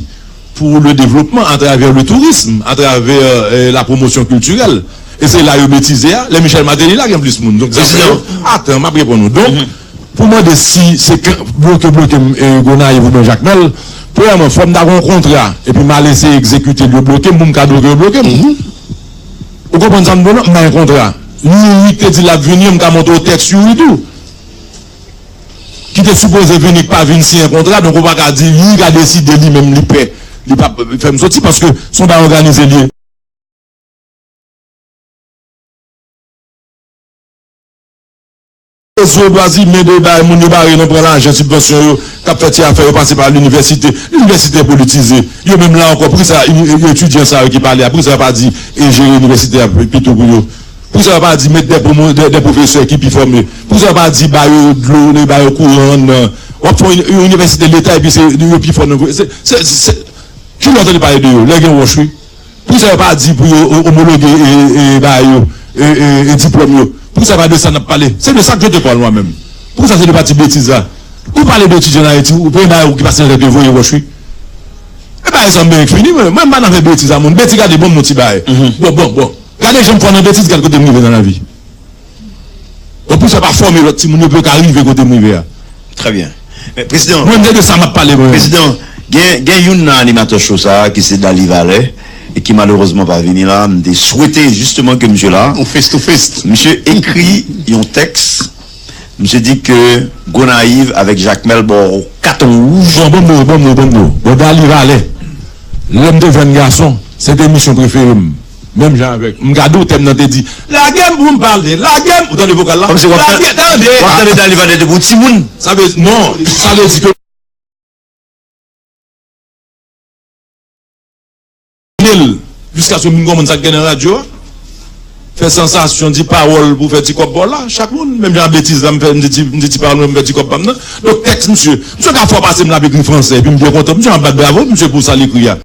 pou le devlopman atravè le tourism, atravè, e, la pwomosyon kiltirèl. E se la yo betize a, lè Michel Martelly la gen plis moun. Donk, sa fè yo, atan, m ap reponn ou. Donk, pou mande si se ke, bloke, bloke m, e, Gonayiv oubyen Jakmèl, premyèman, fò m ta gen yon kontra, epi m al eseye egzekite l, yo bloke m, pou m ka bloke, yo bloke m. Ou konprann sa m di w lan? M pa gen kontra. Youri te di l ap vini, m ka montre w tèks Youri tou. Ki te sipoze vini, k pa vin siyen kontra, donk ou pa ka di Youri ka deside li menm li pè, li p ap fè m soti, paske se yon bagay òganize li ye. Rezo dwa imen de bay moun yo bare nan pran lajan sibvansyon yo, k ap fè ti afè yo pase pa linivèsite. Linivèsite politize. Yo menm la ankò, poukisa ini-, etidyan sa yo ki pale a, poukisa yo pa di e jere inivèsite a pito pou yo? Poukisa yo pa di met de pwomo-, de, de pwofesè ki pi fòme? Poukisa yo pa di ba yo dlo, ba yo kouran nan, w ap fè yon ini-, yon inivèsite leta epi se yo pi fò nan, se, se, se, se, ki lè w tande pale de yo? Lè gen wòch wi. Poukisa yo pa di pou yo o-, omologe, e, e, bagay yo, e, e, e, diplòm yo? Poukisa pa de sa n ap pale? C'est de ça que je te parle moi-même. Poukisa se de pati betiz la? Ou pale de etidyan an Ayiti, ou premye bagay ou ki pase nan tèt yo voye wòch wi. E bagay sa m byen fini, mwen, mwen m pa nan fè betiz a moun. Betiz gade bon, bon ti bagay. Bon, bon, bon. Gade jan m fò nan betiz, gade kote m rive nan lavi. Donk, poukisa pa fòme lòt timoun yo pou yo ka rive kote m rive a? Très bien. Men, prezidan, mwen, m se de sa m ap pale, mwen. Prezidan, gen, gen youn nan animatè cho sa a ki se Dali Valè, e ki malerezman pa vini la. M te swete jisteman ke misye la. On face to face. Misye ekri yon tèks. Misye di ke Gonayiv avèk Jakmèl ba w katon wouj. Bon, bon, bon, bon, bon, bon, bon. Bon, Dali Valè, lè m te jèn gason, se te emisyon prefere m. Menm jan avèk, m gade w tèm nan te di, lage m pou m pale, lage m, ou tande vokal la? Kòmsi w ap tan-, lage, tande, w ap tande Dali Valè depi w timoun. Sa vle, non, sa vle di ke l, jiskaske m vin konprann sa k gen nan radyo a. Fè sansasyon, di pawòl pou fè ti kòb ba w la. Chak moun, menm jan a betiz la, m fè, m di ti, m di ti pawòl, m fè ti kòb pa m nan. Donk, tèks misye, misye ka fò pase m, l ap ekri fransè, epi m byen kontan. Misye ap bat bravo, misye pou sa l ekri a.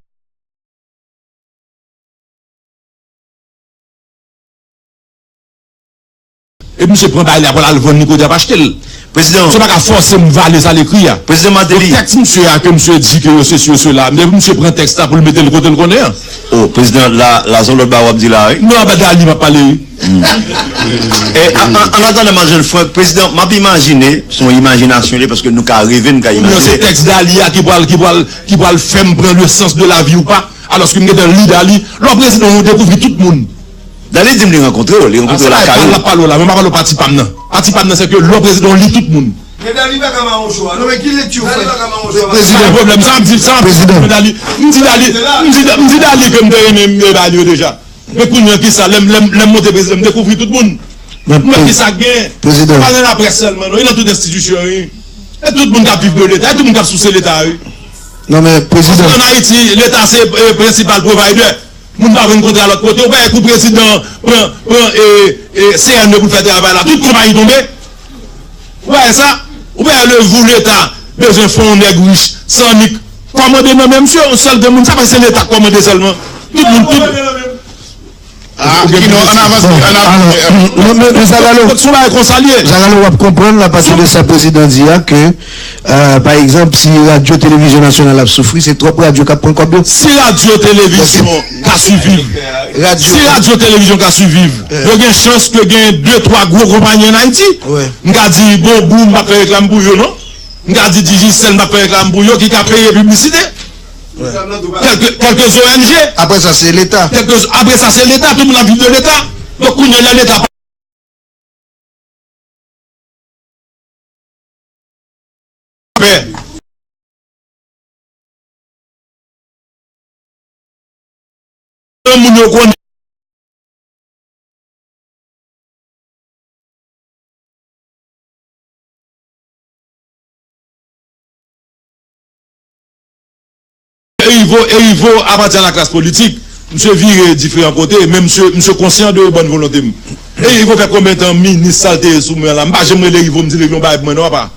E misye pran bagay li, apre l al vann li kote y ap achte l. Prezidan. Misye pa ka fòse m vale sa l ekri a. Prezidan Martelly. Donk, tèks misye a ke misye di ke yo sesi, yo sela, men pou misye pran tèks la pou l mete l kote l konnen an. Oh, prezidan, la, la se yon lòt bagay w ap di la, wi. Non, a ba Dali m ap pale, wi. E, an, an, an atandan, Madanm Frank, prezidan, m ap imajine, se yon imajinasyon li, paske nou ka reve, nou ka imajine. Se tèks Dali a ki pral, ki pral, ki pral fè m pran le sens de la vie ou pas, alòske m gentan li Dali. Lè w prezidan, ou dekouvri tout moun. Dali di m li rankontre w, li rankontre w lakay ou. L ap pale w la, men m pa pale w pati pa m nan. Pati pa m nan, se ke lè w prezidan, ou li tout moun. Men Dali pa ka mawon cho a, non? Men ki lekti w fè? Dali pa ka mawon cho a. Prezidan. Pwoblèm sa, m di, sa, m di Dali, m di Dali, m di, m di Dali ke m te renmen, m te ba li yo deja. Men kounye a kisa, lè m, lè m, lè m monte prezidan, m dekouvri tout moun. M wè kisa k gen. Prezidan. Pa nan laprès sèlman, non, e nan tout enstitisyon, wi. E tout moun k ap viv de Leta, e tout moun k ap souse Leta, wi. Non, men prezidan. Ann Ayiti, Leta se, e, prensipal provider. Moun pa jwenn kontra lòt kote. Ou pa wè kou prezidan pran, pran, e, e, C N E pou l fè travay la. Tout konpayi tonbe. Ou pa wè sa? Ou pa wè lè jou Leta bezwen fè yon nèg rich, san nik, kòmande nan men misye, yon sèl grenn moun. Sa pa se Leta k kòmande sèlman. Tout moun, tout. Ah, ok, non, an avanse, an avanse. Non, men, men Zagalo, Zagalo, w ap konprann la, pati de sa prezidan di a, ke, euh, pa egzanp, si radyo televizyon nasyonal ap soufri, se twòp radyo k ap pran kòb yo. Si radyo televizyon ka siviv, si radyo televizyon ka siviv, yo gen chans ke gen de, twa gwo konpayi ann Ayiti. M ka di, bon, Boom, m p ap fè reklam pou yo, non. M ka di Digicel, m p ap fè reklam pou yo, ki ka peye piblisite. Kèlke, kèlke O N G. Apre sa, se Leta. Kèlke, apre sa, se Leta. Tout moun ap viv de Leta. Donk, kounye a, Leta pa pè. Moun yo konnen. Erivo, Erivo apatyen a la klas politik. Misye vire diferan kote, men misye, misye konsyan de bòn volonte m. Erivo fè konbyen tan minis sa l te ye sou mwen la? M pa janm rele Erivo, m di l, regle yon bagay pou mwen non, apa.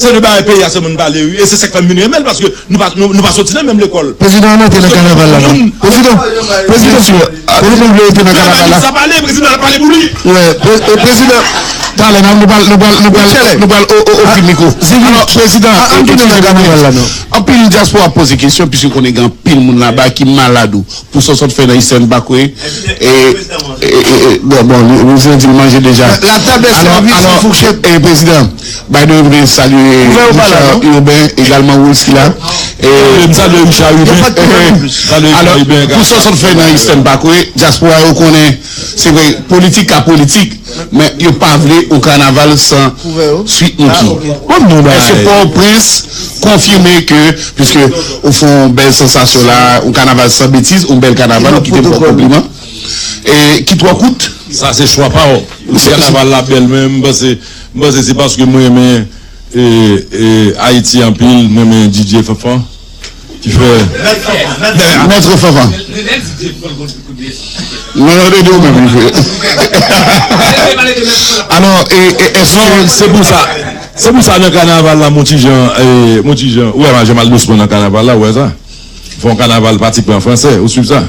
Se de bagay peyi a sèlman n pale, wi. E se sa k fè m vin renmen l, paske nou pa, nou, nou pa soti nan menm lekòl. Prezidan, ann antre nan kanaval la, non. Prezidan, prezidan, si, prezidan vle rete nan kanaval la. Sa pale, prezidan ap pale pou li. Wè, pre-, e, prezidan, talè, n ap, nou pral, nou pral, nou pral, nou pral o-, o-, ofri mikwo. Alò, prezidan, ann tounen nan kanaval la, non. Anpil dyaspora ap poze kesyon, piske konnen gen anpil moun laba ki malad ou pou sa w sot fè nan Eastern Parkway. E, e, e, e, bon, bon, li, prezidan di l manje deja. La table est servie sans fourchette. E, prezidan, by the way, m vle salye Richard Urbain, egalman Wools ki la. E, m salye Richard Urbain. Alò, pou sa w sot fè nan Eastern Parkway, dyaspora yo konnen, se vre, politik ka politik, men yo pa vle yon kanaval san Sweet Micky. Èske Pòtoprens konfime ke, piske ou fè yon bèl sansasyon la, yon kanaval san betiz, yon bèl kanaval, ou kite m fè w konpliman. E ki twò kout. Sa se chwa pa w. Kanaval la bèl, men m panse, m panse se paske mwen renmen, e, e, Ayiti anpil, mwen renmen D J Fanfan. Ki fè Mèt Fanfan. Non, non, de, de ou menm, li fè. Alò, e, e, èske... Non, se pou sa. Se pou sa nan kanaval la, mon ti jan, e, mon ti jan. Ou wè, m a janm al dousman nan kanaval la, ou wè sa? Fè yon kanaval pati pran fransè, ou swiv sa?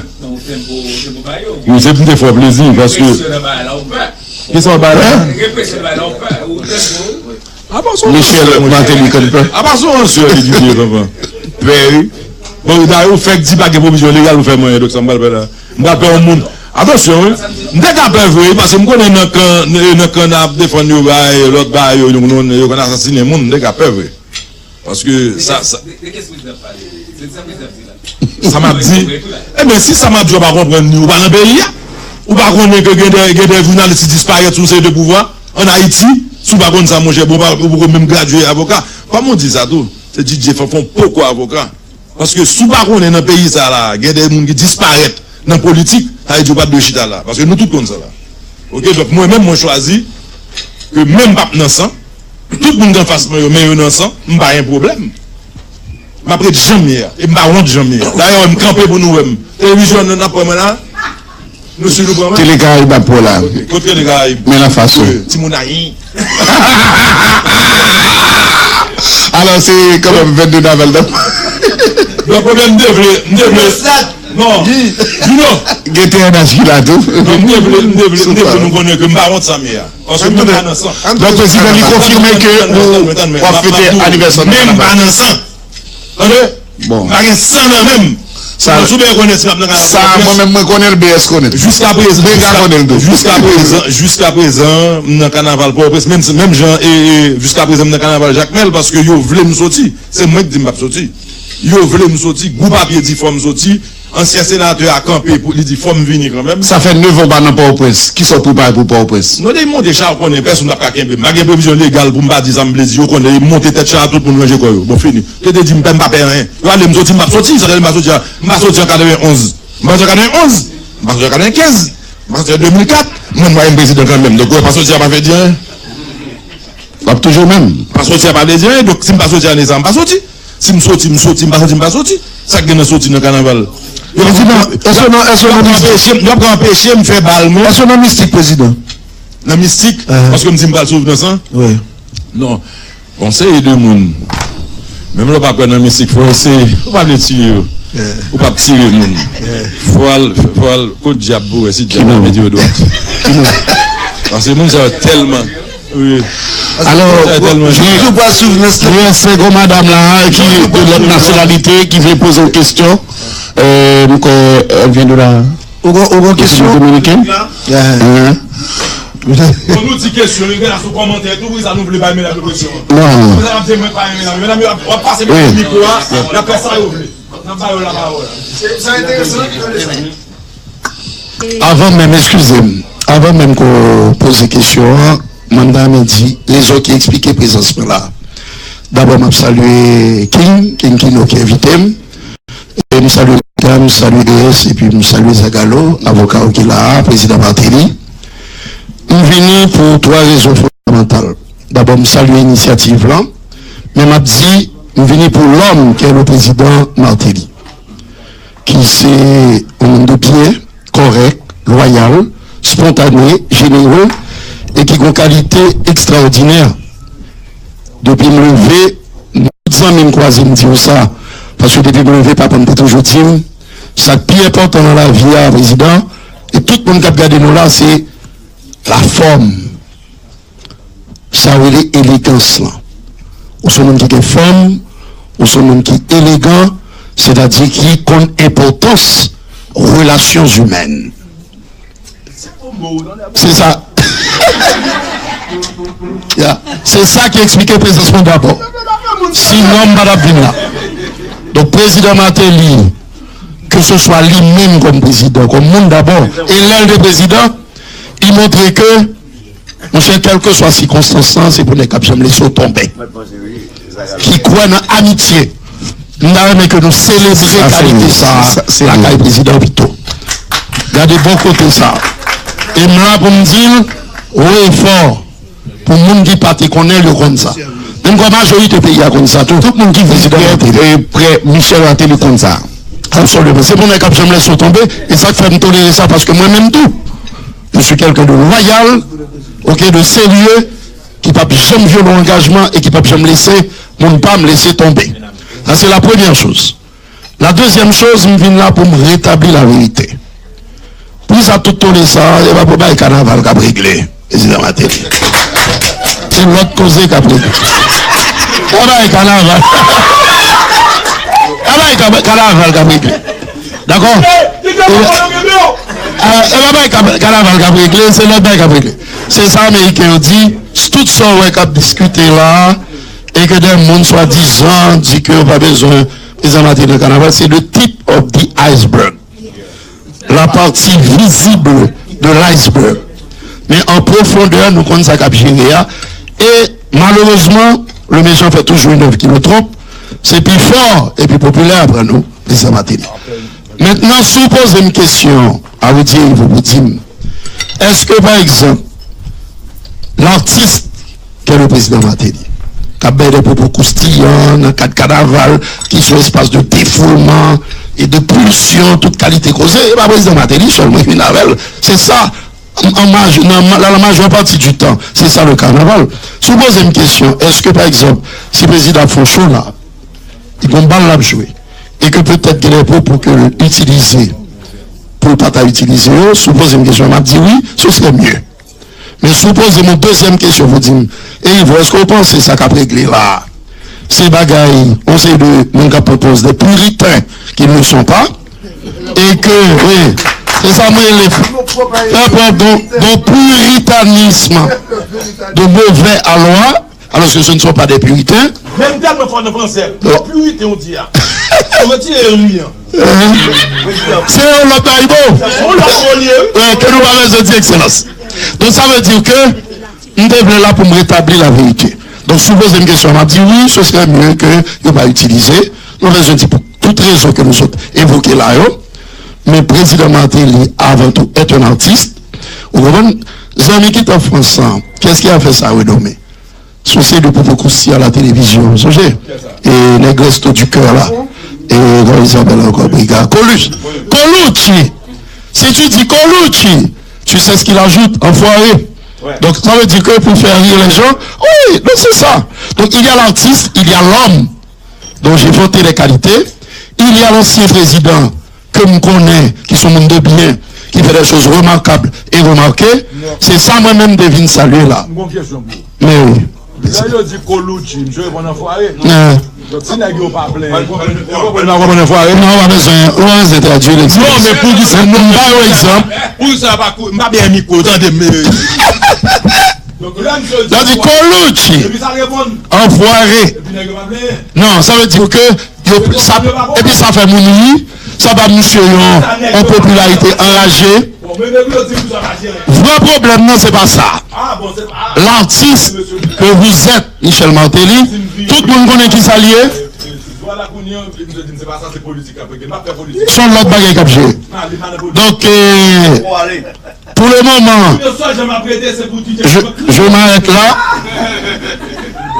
Wi, se pou m te fè w plezi, paske... Kisa w bay la? Apa se yon ansyen, Michel Martelly konn pè. Apa se yon ansyen li di, papa? Pè, wi. Bon, dayè, ou fèk di pa gen pwovizyon legal pou fè manyen, donk sa m pral fè la. M pral pè yon moun. Atansyon, wi. M te ka pè vre, wi, paske m konnen nan kan, nan kan n ap defann yo, bay, lòt bay yo, yo, yo, yo konn asasinen moun, m te ka pè vre. Paske sa, sa. De, de, de kiyès prezidan ap pale? Se sa prezidan ap di la. Sa m ap di, ebyen, si sa m ap di w pa konprann li, ou pa nan peyi a. Ou pa konnen ke gen de, gen de jounalis ki disparèt sou yon seri de pouvwa ann Ayiti. Si w pa konn sa, monchè, bon, ou pa, ou poko menm gradye avoka. Kòman w di sa tou? Se D J Fanfan poko avoka. Paske si w pa konnen nan peyi sa la, gen de moun ki disparèt nan politik, sa vle di w pa t dwe chita la. Paske nou tout konn sa la. Oke, donk mwen menm, mwen chwazi ke menm m p ap nan san, tout moun ki anfas mwen yo, men yo nan san, m pa gen pwoblèm. M ap ret jan m ye a. E m pa wont jan m ye a. Dayè, m kanpe pou nou wè m. Televizyon an, n ap wè mwen la. Nou sou nou pran mwen? Tele Karayib ap wè w la. Kot Tele Karayib? Men la fason. Timoun ayi. Alò, se kanmenm vennde avril, non? Non, pwoblèm, m te vle, m te vle. Non. Juno. Gen T N H ki la tou. Non, m te vle, m te vle, m te vle nou konnen ke m pa wont sa m ye a. Paske mwen pa nan san. Donk, prezidan, li konfime ke ou w ap fete anivèsè nan kannaval. Men m pa nan san. Tande? Bon. M pa gen san nan menm. Sa, si w byen konnen si m ap nan kannaval Pòtoprens. Sa, mwen menm, mwen konnen l, B S konnen l. Jiska prezan, Benga konnen l tou. Jiska prezan, jiska prezan, m nan kannaval Pòtoprens. Menm, menm jan, e, e, jiska prezan, m nan kannaval Jakmèl, paske yo vle m soti. Se mwen ki di m p ap soti. Yo vle m soti. Gwoup a pye di fò m soti. Ansyen senatè a kanpe pou li di fò m vini kanmenm. Sa fè nèf an w pa nan Pòtoprens. Kisa w prepare pou Pòtoprens? Non, depi m monte cha, w konnen pèsonn p ap ka kenbe m. M pa gen pwovizyon legal pou m pa di sa m vle di. Yo konnen, monte tèt cha a, tout moun ranje kò yo. Bon, fini. Yo te di m pè, m pa pè anyen. Yo ale m soti, m p ap soti. Sa vle di m pa soti a, m pa soti an katrevenonz. M pa soti an katrevenonz. M pa soti an katrevenkenz. M pa soti an de mil kat. Mwen, mwen, m prezidan kanmenm. Donk, ou wè, pa soti a pa vle di anyen. W ap toujou menm. Pa soti a pa vle di anyen. Donk, si m pa soti ane sa a, m pa soti. Si m soti, m soti, m pa soti, m pa soti. Sa k gen nan soti nan kanaval? Yo ap, prezidan, èske nan, èske yo ap nan mistik? Anpeche m, yo ap anpeche m fè bal mwen. Èske nan mistik, prezidan? Nan mistik? Paske m di m pral sou Venans lan? Wi. Non. Bon, seri de moun. Menm lè w pa kwè nan mistik, fò w eseye. Ou pa vle tiye yo. Ou p ap tire moun. Fò w al, fò w al kot dyab pou wè si dyab la mete yo dwat. Paske moun sa yo tèlman Wi. Alò, Sa tèlman wi, wi, se gwo madanm la ki de lòt nasyonalite ki vle poze yon kesyon. Euh, m kwè, elle vient de la Ou gon, ou gon kesyon? République dominicaine. Hein? Bon, nou di kesyon, li gen la sou kòmantè, tou, wi, sa nou vle bay medam yo presyon. Non. Medam ap di mwen pa renmen medam, medam yo ap, ap pase mikwo a, y ap fè sa yo vle. N ap ba yo lapawòl. Se, sa enteresan, tande sa. Avan menm, eskize m, avan menm ke w poze kesyon an, mwen ta renmen di rezon ki eksplike prezans mwen la. Dabò, m ap salye King, King Kino ki envite m. E m salye Mika, m salye D S, epi m salye Zagalo, avoka yo ki la a, prezidan Martelly. M vini pou twa rezon fondamantal. Dabò, m salye inisyativ lan, men m ap di, m vini pou lòm ki le prezidan Martelly. Ki se yon moun de byen, kòrèk, lwayal, spontane, jenere, e ki gon kalite ekstraòdinè. Depi m leve, tout zanmi m kwaze m di yo sa, paske depi m leve, papa m te toujou di m, sa k pi enpòtan nan lavi a, prezidan, e tout moun k ap gade nou la, se lafòm. Sa yo rele elegans lan. Ou se yon moun ki gen fòm, ou se yon moun ki elegan, sètadi ki konn enpòtans relasyon imèn. Se sa. Ya. Se sa ki eksplike prezans mwen dabò. Sinon, m pa t ap vin la. Donk, prezidan Martelly, ke se swa li menm kòm prezidan, kòm moun dabò, e lè l te prezidan, li montre ke Monchè, kèlkeswa sikonstans lan, se pou nèg k ap janm lese w tonbe. Ki kwè nan amitye. M ta renmen ke nou selebre kalite sa a lakay prezidan pito. Gade bon kote sa a. E m la pou m di l, wo e fò, pou moun ki pa te konnen l, yo konn sa. Menm kòm majorite peyi a konn sa tou. Tout moun ki viv prè, prè Michel Martelly konn sa. Absoliman. Se pou nèg k ap janm lese w tonbe, e sa k fè m tolere sa, paske mwen menm tou, je suis quelqu'un de loyal, ok, de sérieux, ki p ap janm vyole yon angajman e ki p ap janm lese moun pa m lese tonbe. Sa se la premyè choz. La dezyèm choz, m vin la pou m retabli laverite. Pou sa tout tole sa, e pa pou bay kanaval k ap regle, prezidan Martelly. Se lòt koze k ap regle. Pa bay kanaval. Pa bay kanaval k ap regle. Dakò? E pa bay kanaval k ap regle, se lòt bay k ap regle. Se sa Ameriken yo di, tout sa w wè k ap diskite la, e ke de moun swadizan di ke yo pa bezwen prezidan Martelly nan kanaval, se the tip of the iceberg. La partie visible de l'iceberg. Men an pwofondè, nou konn sa k ap jere a. E malerezman, le méchant fait toujours une œuvre qui le trompe. Se pi fò e pi popilè apre nou, prezidan Martelly. Mentnan, si w poze m kesyon, a vous dire, vous, pou di m, èske, pa egzanp, latis ke le prezidan Martelly, k ap bay de pwopo koustiyan nan kad kanaval, ki se yon espas de defoulman e de pulsyon, tout kalite koze. E pa prezidan Martelly sèl mwen vin avè l. Se sa, an maj-, nan ma-, la, la majeure partie du temps, se sa le kanaval. Si w poze m kesyon, èske, pa egzanp, si prezidan ap fè yon show la, li gon bal l ap jwe, e ke petèt gen de pwopo ke l itilize pou l pa ta itilize yo, si w poze m kesyon, m ap di wi, ce serait mieux. Men si w poze m yon dezyèm kesyon pou di m, e Ivo, èske w panse sa k ap regle la a, se bagay yon seri de moun k ap pran pòz de puritains qu'ils ne sont pas, e ke, wi, se sa mwen rele fè prèv de, de puritanisme de mauvais aloi, alors que ce ne sont pas des puritains. Menm tèlman fò nan fransè, puritains ou di a. Ou retire ri an. Se yon lòt bagay, bon. Se yon lòt mo li ye, wi. Ke nou pa bezwen di, Ekselans. Donk, sa vle di ke m te vle la pou m retabli la verite. Donk, si w poze m kesyon, m ap di wi, ce serait mieux que yo pa itilize. Nou bezwen di pou tout rezon ke nou sot evoke la yo. Men prezidan Martelly, avant tout, est un artiste. Ou konprann? Zanmi ki t an Frans lan, qu'est-ce qui a fait sa renommée? Sou se de pwopo kousi a la télévision, sonje? E nèg Resto du Cœur la. E kòman il s'appelle encore, briga? Coluche. Colucci. Si tu dis Colucci, tu sais ce qu'il ajoute? Enfoiré. Donk sa vle di ke pou fè ri lè jan, wi, donk se sa. Donk il y a l'artiste, il y a l'homme dont j'ai vanté les qualités, il y a l'ancien président ke m konnen, ki se yon moun de byen, ki fè de choz remakab e remake, se sa mwen menm te vin salye la. M gon kesyon pou ou. Men wi. Lè yo di Colucci, misye reponn anfware. Donk si nèg yo pa plen, yo konprann, yo konprann anfware. Non, w pa bezwen, w pa bezwen tradui, Lexi. Non, men poukisa, non, m ba yo egzanp. Poukisa pa kou-, m pa byen mikwo, tande m. Donk lè misye di, lè di Colucci, epi sa reponn, anfware. Epi nèg yo pa plenyen. Non, sa vle di ke yo, sa, epi sa fè moun ri, sa ba misye yon, yon popilarite anraje. Vrè pwoblèm nan, se pa sa. L'artiste que vous êtes, Michel Martelly, tout moun konnen ki sa l ye. Se yon lòt bagay k ap jwe. Donk, eh, pou le moman, je, je m'arrête là.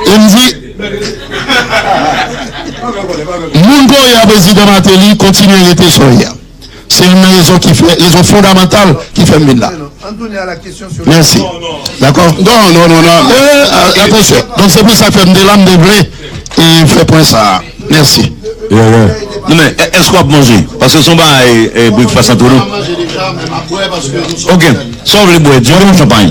E m di, moun Kore a, prezidan Martelly, kontinye rete sa w ye a. Se youn nan rezon ki fè, rezon fondamantal ki fè m vin la. Mèsi. Dakò? Non, non, non, non. Eh, eh, atansyon. Donk, se pou sa fè m te la, m te vle, eh, fè pwen sa a. Mèsi. Yeah, yeah. Non, men, è-, èske w ap manje? Paske se yon bagay, eh, breakfast an tou, non? Ok. Sa w vle bwè? Diri ou chanpay?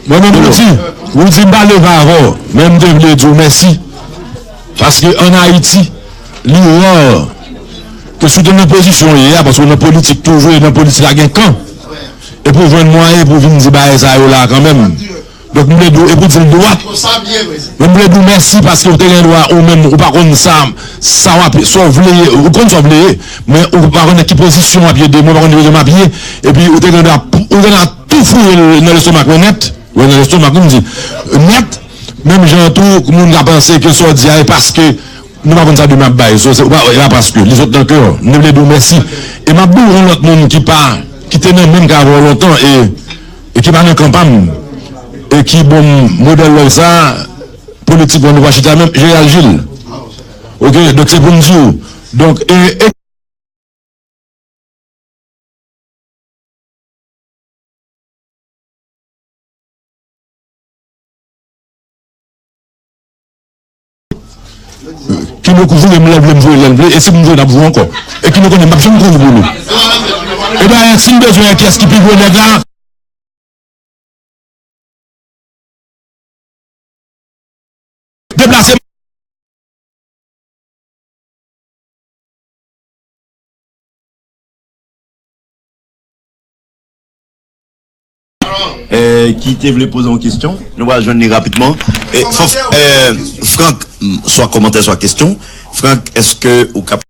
Mwen menm, Roody, Roody, m pa leve avè w, men m te vle di w mèsi. Paske ann Ayiti, li rare ke si w te nan pozisyon w ye a, paske w nan politik toujou, e nan politik la gen kan. E pou w jwenn mwayen pou w vin di bagay sa yo la kanmenm. Donk, m vle di w, e pou w di l dwat. Men m vle di w mèsi paske w te gen dwa, ou menm, ou pa konn sa, sa w ap, sa w vle ye, ou konn sa w vle ye, men ou pa konn nan ki pozisyon w ap ye demen, ou pa konn ki pozisyon w ap ye, epi ou te gen dwa, ou te gen dwa tou fouye l nan lestomak mwen nèt. Ou wè nan lestomak, nou di nèt, menm jan tou, moun ka panse ke sa w di a, e paske nou pa konn sa demen ap bay. So, se, ou pa, e pa paske, li sot nan kè w. Nou vle di w mèsi. E m ap di w yon lòt moun ki pa, ki te nan menm kay avè w lontan, e, e ki pa nan kan pa m, e ki ban m modèl love sa, politikman nou pa chita menm, Gérald Gilles. Ok, donk se pou m di w. Donk, e, e Kino kou voye m lè l vle, m voye l lè l vle, e si m voye l ap voye ankò. E Kino konnen m p ap janm kouri pou li. E dayè, si m bezwen wè kiyès ki pi gwo nèg la, deplase. Eh, ki te vle poze yon kesyon, nou pral jwenn li rapidman. Eh, fò, eh, Frank, mm, swa kòmantè, swa kesyon. Frank, èske ou kap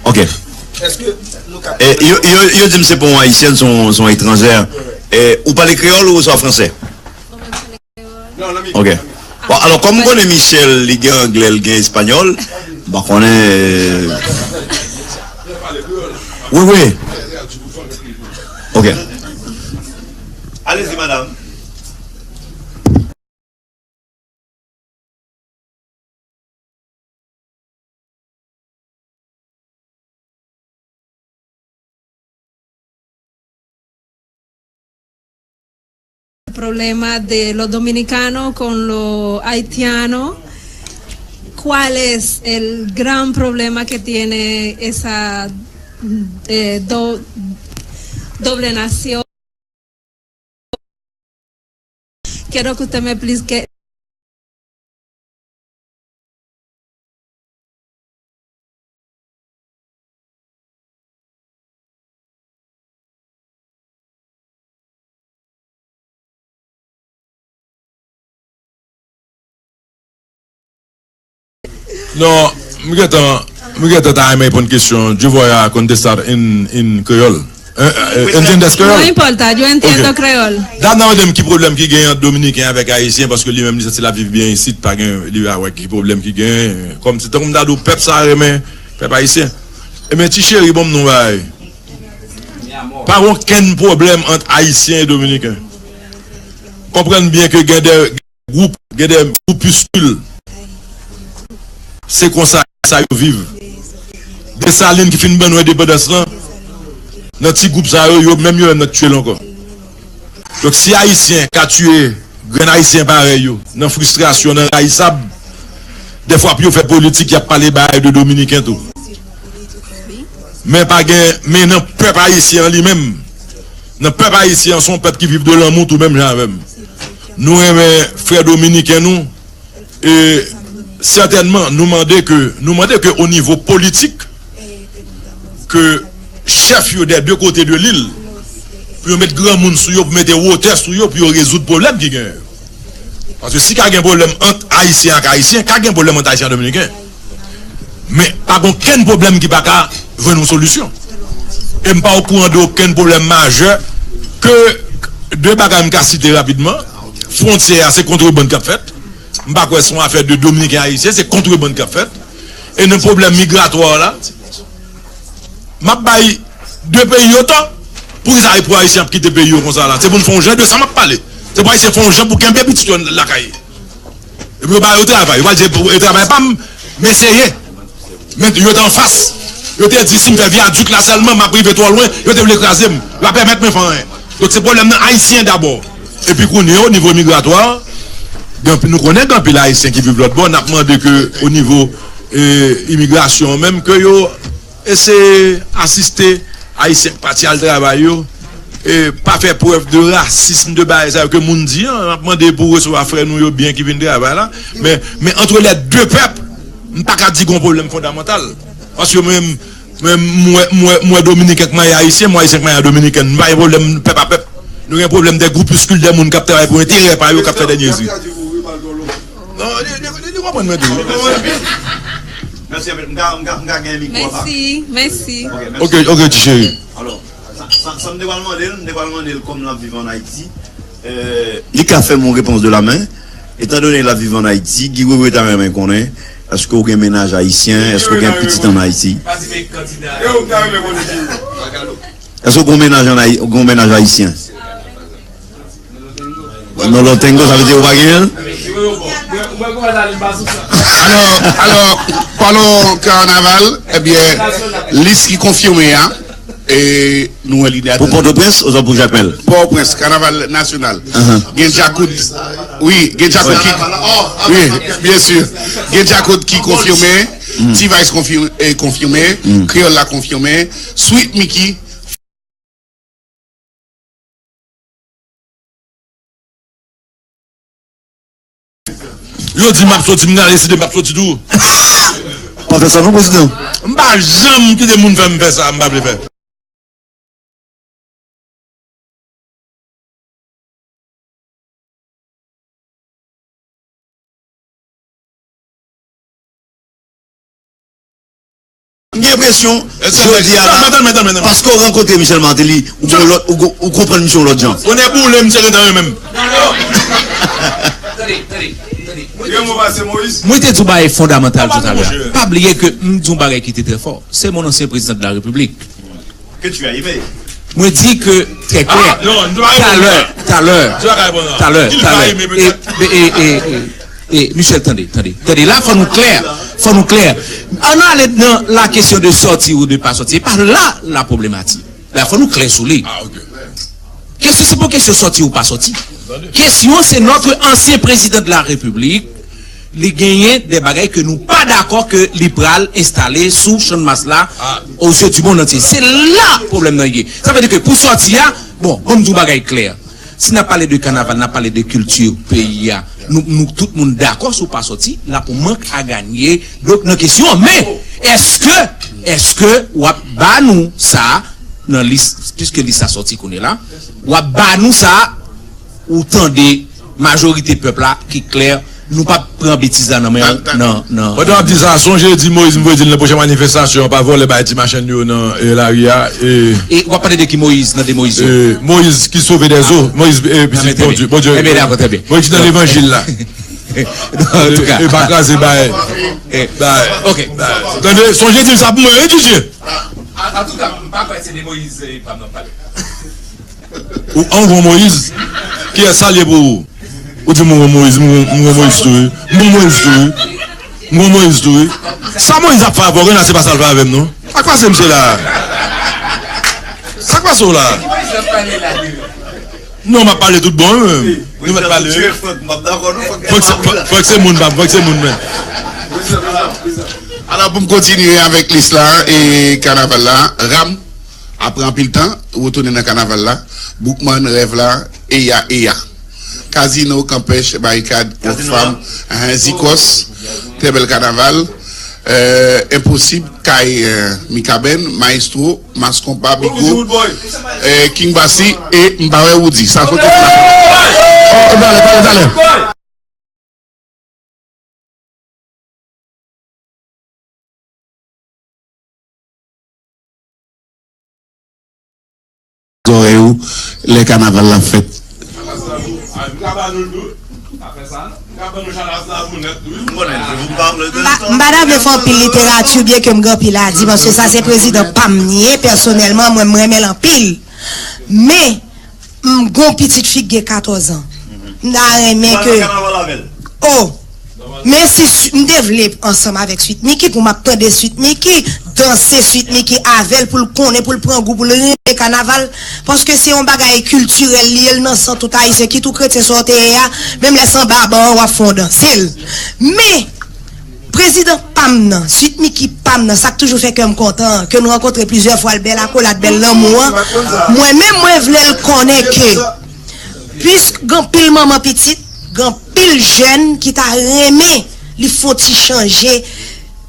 Ok. Eh, yo, yo, yo di m se pa yon ayisyèn, se yon, se yon etranjè. Eh, ou pale kreyòl ou swa fransè? Ok. Bon, alò, kòm m konnen Michel, li gen anglè, li gen espanyòl, m pa konnen, eh, wi, wi. Ok. Allez-y, madame. Problema de los dominicanos con los haitianos. ¿Cuál es el gran problema que tiene esa eh, do-, doble nasyon. Quiero que usted me explique. Non, m gentan, m gentan ta renmen reponn kesyon. Djouvoya contestar en, en kreyòl. Entiendes kreyòl? No importa, yo entiendo kreyòl. Dam nan mande m ki pwoblèm ki genyen ant Dominiken avèk Ayisyen, paske li menm li santi l ap viv byen isit, pa gen, li pa wè ki pwoblèm ki genyen. Kòm se tankou m ta di w pèp sa renmen pèp ayisyen. Ebyen, ti cheri, ban m non bagay. Pa gen okenn pwoblèm ant Ayisyen e Dominiken. Konprann byen ke gen de gwoup, gen de gwoupiskil. Se konsa sa yo viv. Desalin ki fin ban nou endepandans lan, nan ti gwoup sa yo, yo menm yo menm nan tye l ankò. Donk si Ayisyen ka tiye grenn Ayisyen parèy yo, nan fristrasyon, nan rayisab, dèfwa pou yo fè politik, y ap pale bagay de Dominiken tou. Men pa gen, men nan pèp ayisyen an li menm, nan pèp ayisyen an, se yon pèp ki viv de lanmou tou menm jan avè m. Nou renmen frè dominiken nou, e sètènman, nou mande ke, nou mande ke o nivo politik, ke chèf yo dè de kote de lil, pou yo met granmoun sou yo, pou mete wotè sou yo, pou yo rezoud pwoblèm ki genyen yo. Paske si ka gen pwoblèm ant Ayisyen ak Ayisyen, ka gen pwoblèm ant Ayisyen ak Dominiken. Men pa gen okenn pwoblèm ki pa ka jwenn yon solisyon. E m pa okouran de okenn pwoblèm majè ke de bagay m ka site rapidman. Fwontyè a, se kontrebann k ap fèt. M pa kwè se yon afè de Dominiken Ayisyen, se kontrebann k ap fèt. E nan pwoblèm migratwa la, m ap bay de peyi yo tò. Poukisa e pou Ayisyen ap kite peyi yo konsa la? Se pou n fè yon jan de sa m ap pale. Se pou Ayisyen fè yon jan pou kenbe pitit yo lakay. E pou yo ba yo travay. Yo pral di e travay pa m, m eseye. Men yo te anfas. Yo te di si m fè vyadik la sèlman, m ap rive twò lwen, yo te vle kraze m. Yo pa pèmèt mwen fè anyen. Donk se pwoblèm nan Ayisyen dabò. Epi kounye a, o nivo migratwa, gen anpil, nou konnen gen anpil Ayisyen ki viv lòt bò, n ap mande ke o nivo e, imigrasyon an menm, ke yo eseye asiste Ayisyen k pati al travay yo, e pa fè prèv de rasism, de bagay sa yo ke moun di an. M ap mande pou resevwa frè nou yo byen ki vin travay la. Men, men entre les deux peuples, m pa ka di gen yon pwoblèm fondamantal. Paske mwen, mwen, m wè, m wè, m wè Dominiken k marye Ayisyen, m wè Ayisyen k marye a Dominiken. M pa gen pwoblèm pèp a pèp. Nou gen pwoblèm de gwoupiskil de moun k ap travay pou enterè pa yo, k ap fè dènye zi. Non, li, li, li, li konprann mwen tou. Mèsi anpil. M ka, m ka, m ka gen mikwo a? Mèsi, mèsi. Ok, mèsi. Ok, ok, ti cheri. Alò, sa, sa, sa m te pral mande l, m te pral mande l kòm l ap viv ann Ayiti. Euh, li ka fè m yon repons de la men. Etandone l ap viv ann Ayiti, Guy Wewe ta renmen konnen, èske w gen mennaj ayisyen, èske w gen pitit ann Ayiti? Èske w gen mennaj ann Ayi-, w gen mennaj ayisyen? Non, Lotengo, sa vle di ou pa genyen l? Alò, alò, palon kanaval, ebyen, lis ki konfime a, e nou wè li de Pou Pòtoprens, oswa pou Jakmèl? Pòtoprens, kanaval nasyonal. Gen Djakout, wi, gen Djakout ki, wi, byen si. Gen Djakout ki konfime, T-Vice konfime, konfime, Kreyòl la konfime, Sweet Micky, Yo di m ap soti, m ka deside m ap soti tou. Pa fè sa non, prezidan. M pa janm kite moun fè m fè sa, m pa vle fè. M gen enpresyon, jodi a la, paske w rankontre Michel Martelly, ou gen yon lòt, ou, ou konprann misye yon lòt jan. Bonè boule, misye gentan renmen m. Mwen te di yon bagay fondamantal toutalè a. Pa bliye ke m di yon bagay ki te trè fò. Se mon ancien président de la République. Mwen di ke trè klè. Talè, talè, talè, talè. E, e, e, e, e, Michel, tande, tande. Tande, la, fò nou klè. Fò nou klè. Ann ale nan la kesyon de sòti ou de pa sòti. E pa la, la pwoblematik. La, fò nou klè sou li. Kesyon, se pa kesyon sòti ou pa sòti. Kesyon, se notre ancien président de la République. Li genyen de bagay ke nou pa pa dakò ke li pral enstale sou Channmas la, osye Dibon antye. Se la pwoblèm nan ye. Sa vle di ke pou sòti a, bon, ban m di w bagay klè. Si n ap pale de kanaval, n ap pale de kilti peyi a, nou, nou tout moun dakò si w pa sòti, l ap yon mank a ganye. Donk, nan kesyon an, men, èske, èske w ap ba nou sa, nan lis, piske lis la sòti kounye la, w ap ba nou sa, ou tande majorite pèp la ki klè, nou p ap pran betiz la nan men w, nan, nan. Pandan w ap di sa, sonje di Moyiz m voye di l nan pwochen manifestasyon an pa vòlè bay ti machann yo nan, e, lari a, e. E w ap pale de ki Moyiz nan de Moyiz yo? E, Moyiz ki sove dèzo, Moyiz, e, pitit Bondye, Bondye. Trè byen, dakò, trè byen. Moyiz ki nan levanjil la. Antouka. E pa kraze bay. Bay. Ok. Tande, sonje di m sa pou mwen, wi, D J. Antouka, m pa kwè se de Moyiz, e, pa m nan pale. Ou, an, ou gon Moyiz? Kiyès sa l ye pou ou? Ou di m ou gon Moyiz, m gon, m gon Moyiz tou wi. M gon Moyiz tou wi. M gon Moyiz tou wi. Sa Moyiz ap fè avè w, Rena, se pa sa l fè avè m non. Sa k pase misye la? Sa k pase w la? Non, m ap pale tout bon wi. Nou mèt pale wi. Fòk se, fòk, fòk se moun pa m, fòk se moun men. Alò, pou m kontinye avèk lis la e kanaval la, Ram apre anpil tan, retounen nan kanaval la. Boukman, Rèv la, Eya, Eya. Kazino, Kanpèch, Barikad, Rockfam, hein, Zikòs, trè bèl kanaval, euh, Enposib, Kay, euh, Mikaben, Maestro, Mas Konpa, Bigo, euh, King Basi, e m pa wè Woody. Sa kote pou la. Oh, talè, talè, talè. Zòrèy ou lè kanaval la fèt. M pa, m pa ta vle fè anpil literati, byen ke m gen anpil a di, paske sa se prezidan pa m li ye, pèsonèlman, mwen, m renmen l anpil. Men, m gon pitit fi ki gen katòz an. M ta renmen ke, oh, men si Sweet, m te vle ansanm avèk Sweet Micky, pou m ap tande Sweet Micky, danse Sweet Micky avè l, pou l konnen, pou l pran gou, pou l renmen kanaval, paske se yon bagay kiltirèl li ye, l nan san tout Ayisyen, kit ou kretyen sa w te ye a, menm lè se anba ban an, w ap fè w danse l. Men, prezidan pa m nan, Sweet Micky pa m nan, sa k toujou fè kè m kontan an, ke nou rankontre plizyè fwa, l bèl akolad, bèl lanmou an, mwen menm, mwen vle l konnen ke, piske gen anpil manman pitit, gen anpil jèn ki ta renmen li fè yon ti chanje,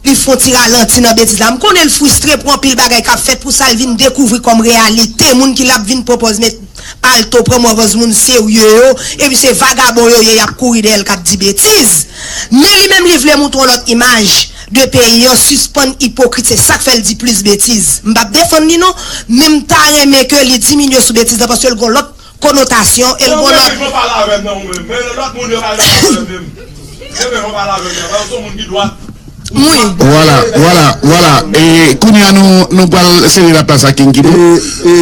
li fè yon ti ralanti nan betiz la. M konnen l fristre pou anpil bagay k ap fèt, pou sa l vin dekouvri kòm reyalite, moun ki l ap vin pran pòz met palto, pran move pòz moun serye yo, epi se vagabon yo ye, y ap kouri dèyè l k ap di betiz. Men li menm, li vle montre yon lòt imaj de peyi an, sispann ipokrit, se sa k fè l di plis betiz. M p ap defann li non, men m ta renmen ke li diminye sou betiz la, paske l gon lòt konotasyon, e l gon lòt. Ou menm jan w pale avè m nan ou menm, men lòt moun yo pa janm pale avè m. Ou menm jan w pale avè m nan, paske w se yon moun ki dwat. Wi. Vwala, vwala, vwala. E kounye a nou, nou pral sede laplas a King Kido. E, e,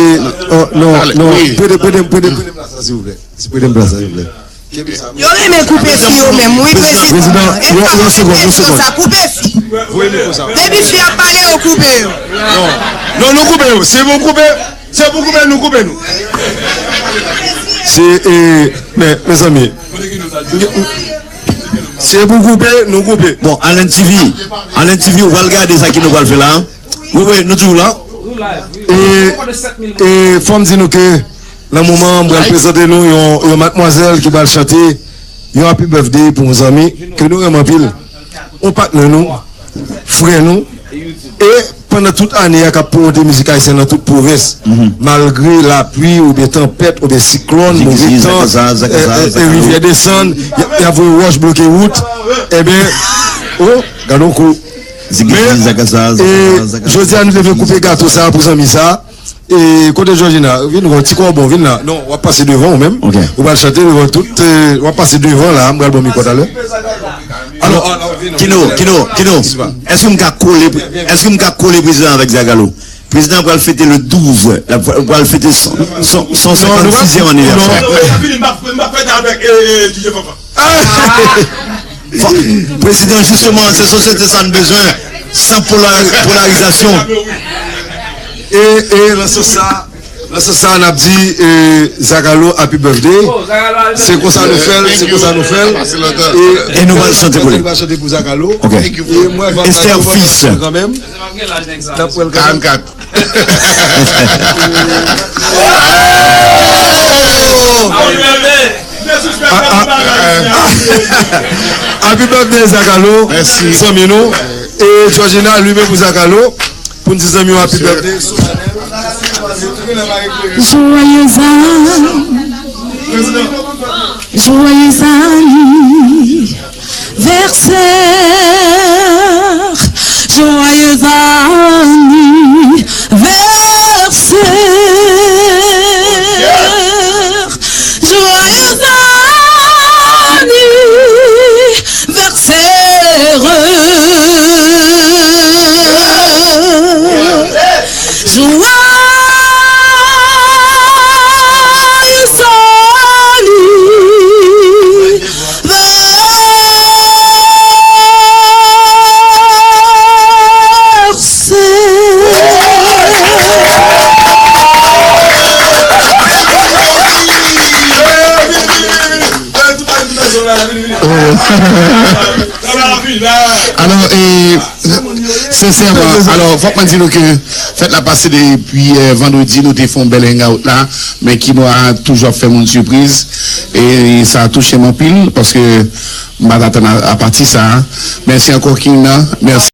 oh, non, non, prete, prete, prete, prete m plas la, silvouplè. Prete m plas la, silvouplè. Yo renmen koupe fi yo menm, wi, prezidan. Prezidan, yon, yon segonn, yon segonn. Sa koupe fi. Voye mikwo sa. Depi fi ap pale, yo koupe yo. Non, non, nou koupe yo. Si nou koupe, se pou koupe, nou koupe nou. Se, e, men, mezanmi. Se pou koupe, nou koupe. Bon, Allen T V, Allen T V, ou pral gade sa ki nou pral fè la. Wi, wi, nou toujou la. E, e fò m di nou ke nan moman an, m pral prezante nou yon, yon madmwazèl ki pral chante yon happy birthday pou yon zanmi ke nou renmen anpil, yon patnè nou, frè nou, e pandan tout ane a k ap pwomòte mizik ayisyen nan tout pwovens, malgre lapli oubyen tanpèt oubyen siklòn, move tan, e, e, rivyè desann, y ap, y ap voye wòch bloke wout, ebyen, oh, gade yon kou. Men, e, jodi a, nou te vle koupe gato sa a pou zanmi sa a. E, kote Georgina? Vin, yon ti kòbon, vin la. Non, w ap pase devan ou menm. Ou pral chante devan tout, e, w ap pase devan la, m pral ba w mikwo talè. Alò, alò, vin. Kino, Kino, Kino. Èske m ka kole, èske m ka kole prezidan avèk Zagalo? Prezidan pral fete le douz, l ap, pral fete son, son, son senkannsizyèm anivèsè. Non, non, non. Fòk, prezidan, jisteman, se sosyete sa n bezwen, san pola-, polarizasyon. E, e, nan sans sa, Nan sans sa a, n ap di, eh, Zakalo, happy birthday. Se konsa nou fè l, se konsa nou fè l. E nou pral chante pou li. Nou pral chante pou Zakalo. Ok. E mwen, Esther Fils kanmenm. N ap pran l kanmenm. Karannkat. Happy birthday, Zakalo. Mèsi. Zanmi nou. E Georgina, li menm pou Zakalo. Pou n di zanmi yo happy birthday. Joyeux an-, joyeux anniversaire, joyeux anniversaire, joyeux anniversaire. Joyeux anniversaire. Alò, e, sensèman, alò, fòk mwen di nou ke fèt la pase depi, eh, vandredi, nou te fè yon bèl hangout la, men Kinois toujou ap fè moun sipriz, e sa touche m anpil, paske m pa t atann a, a pati sa a. Mèsi ankò, King nan. Mèsi.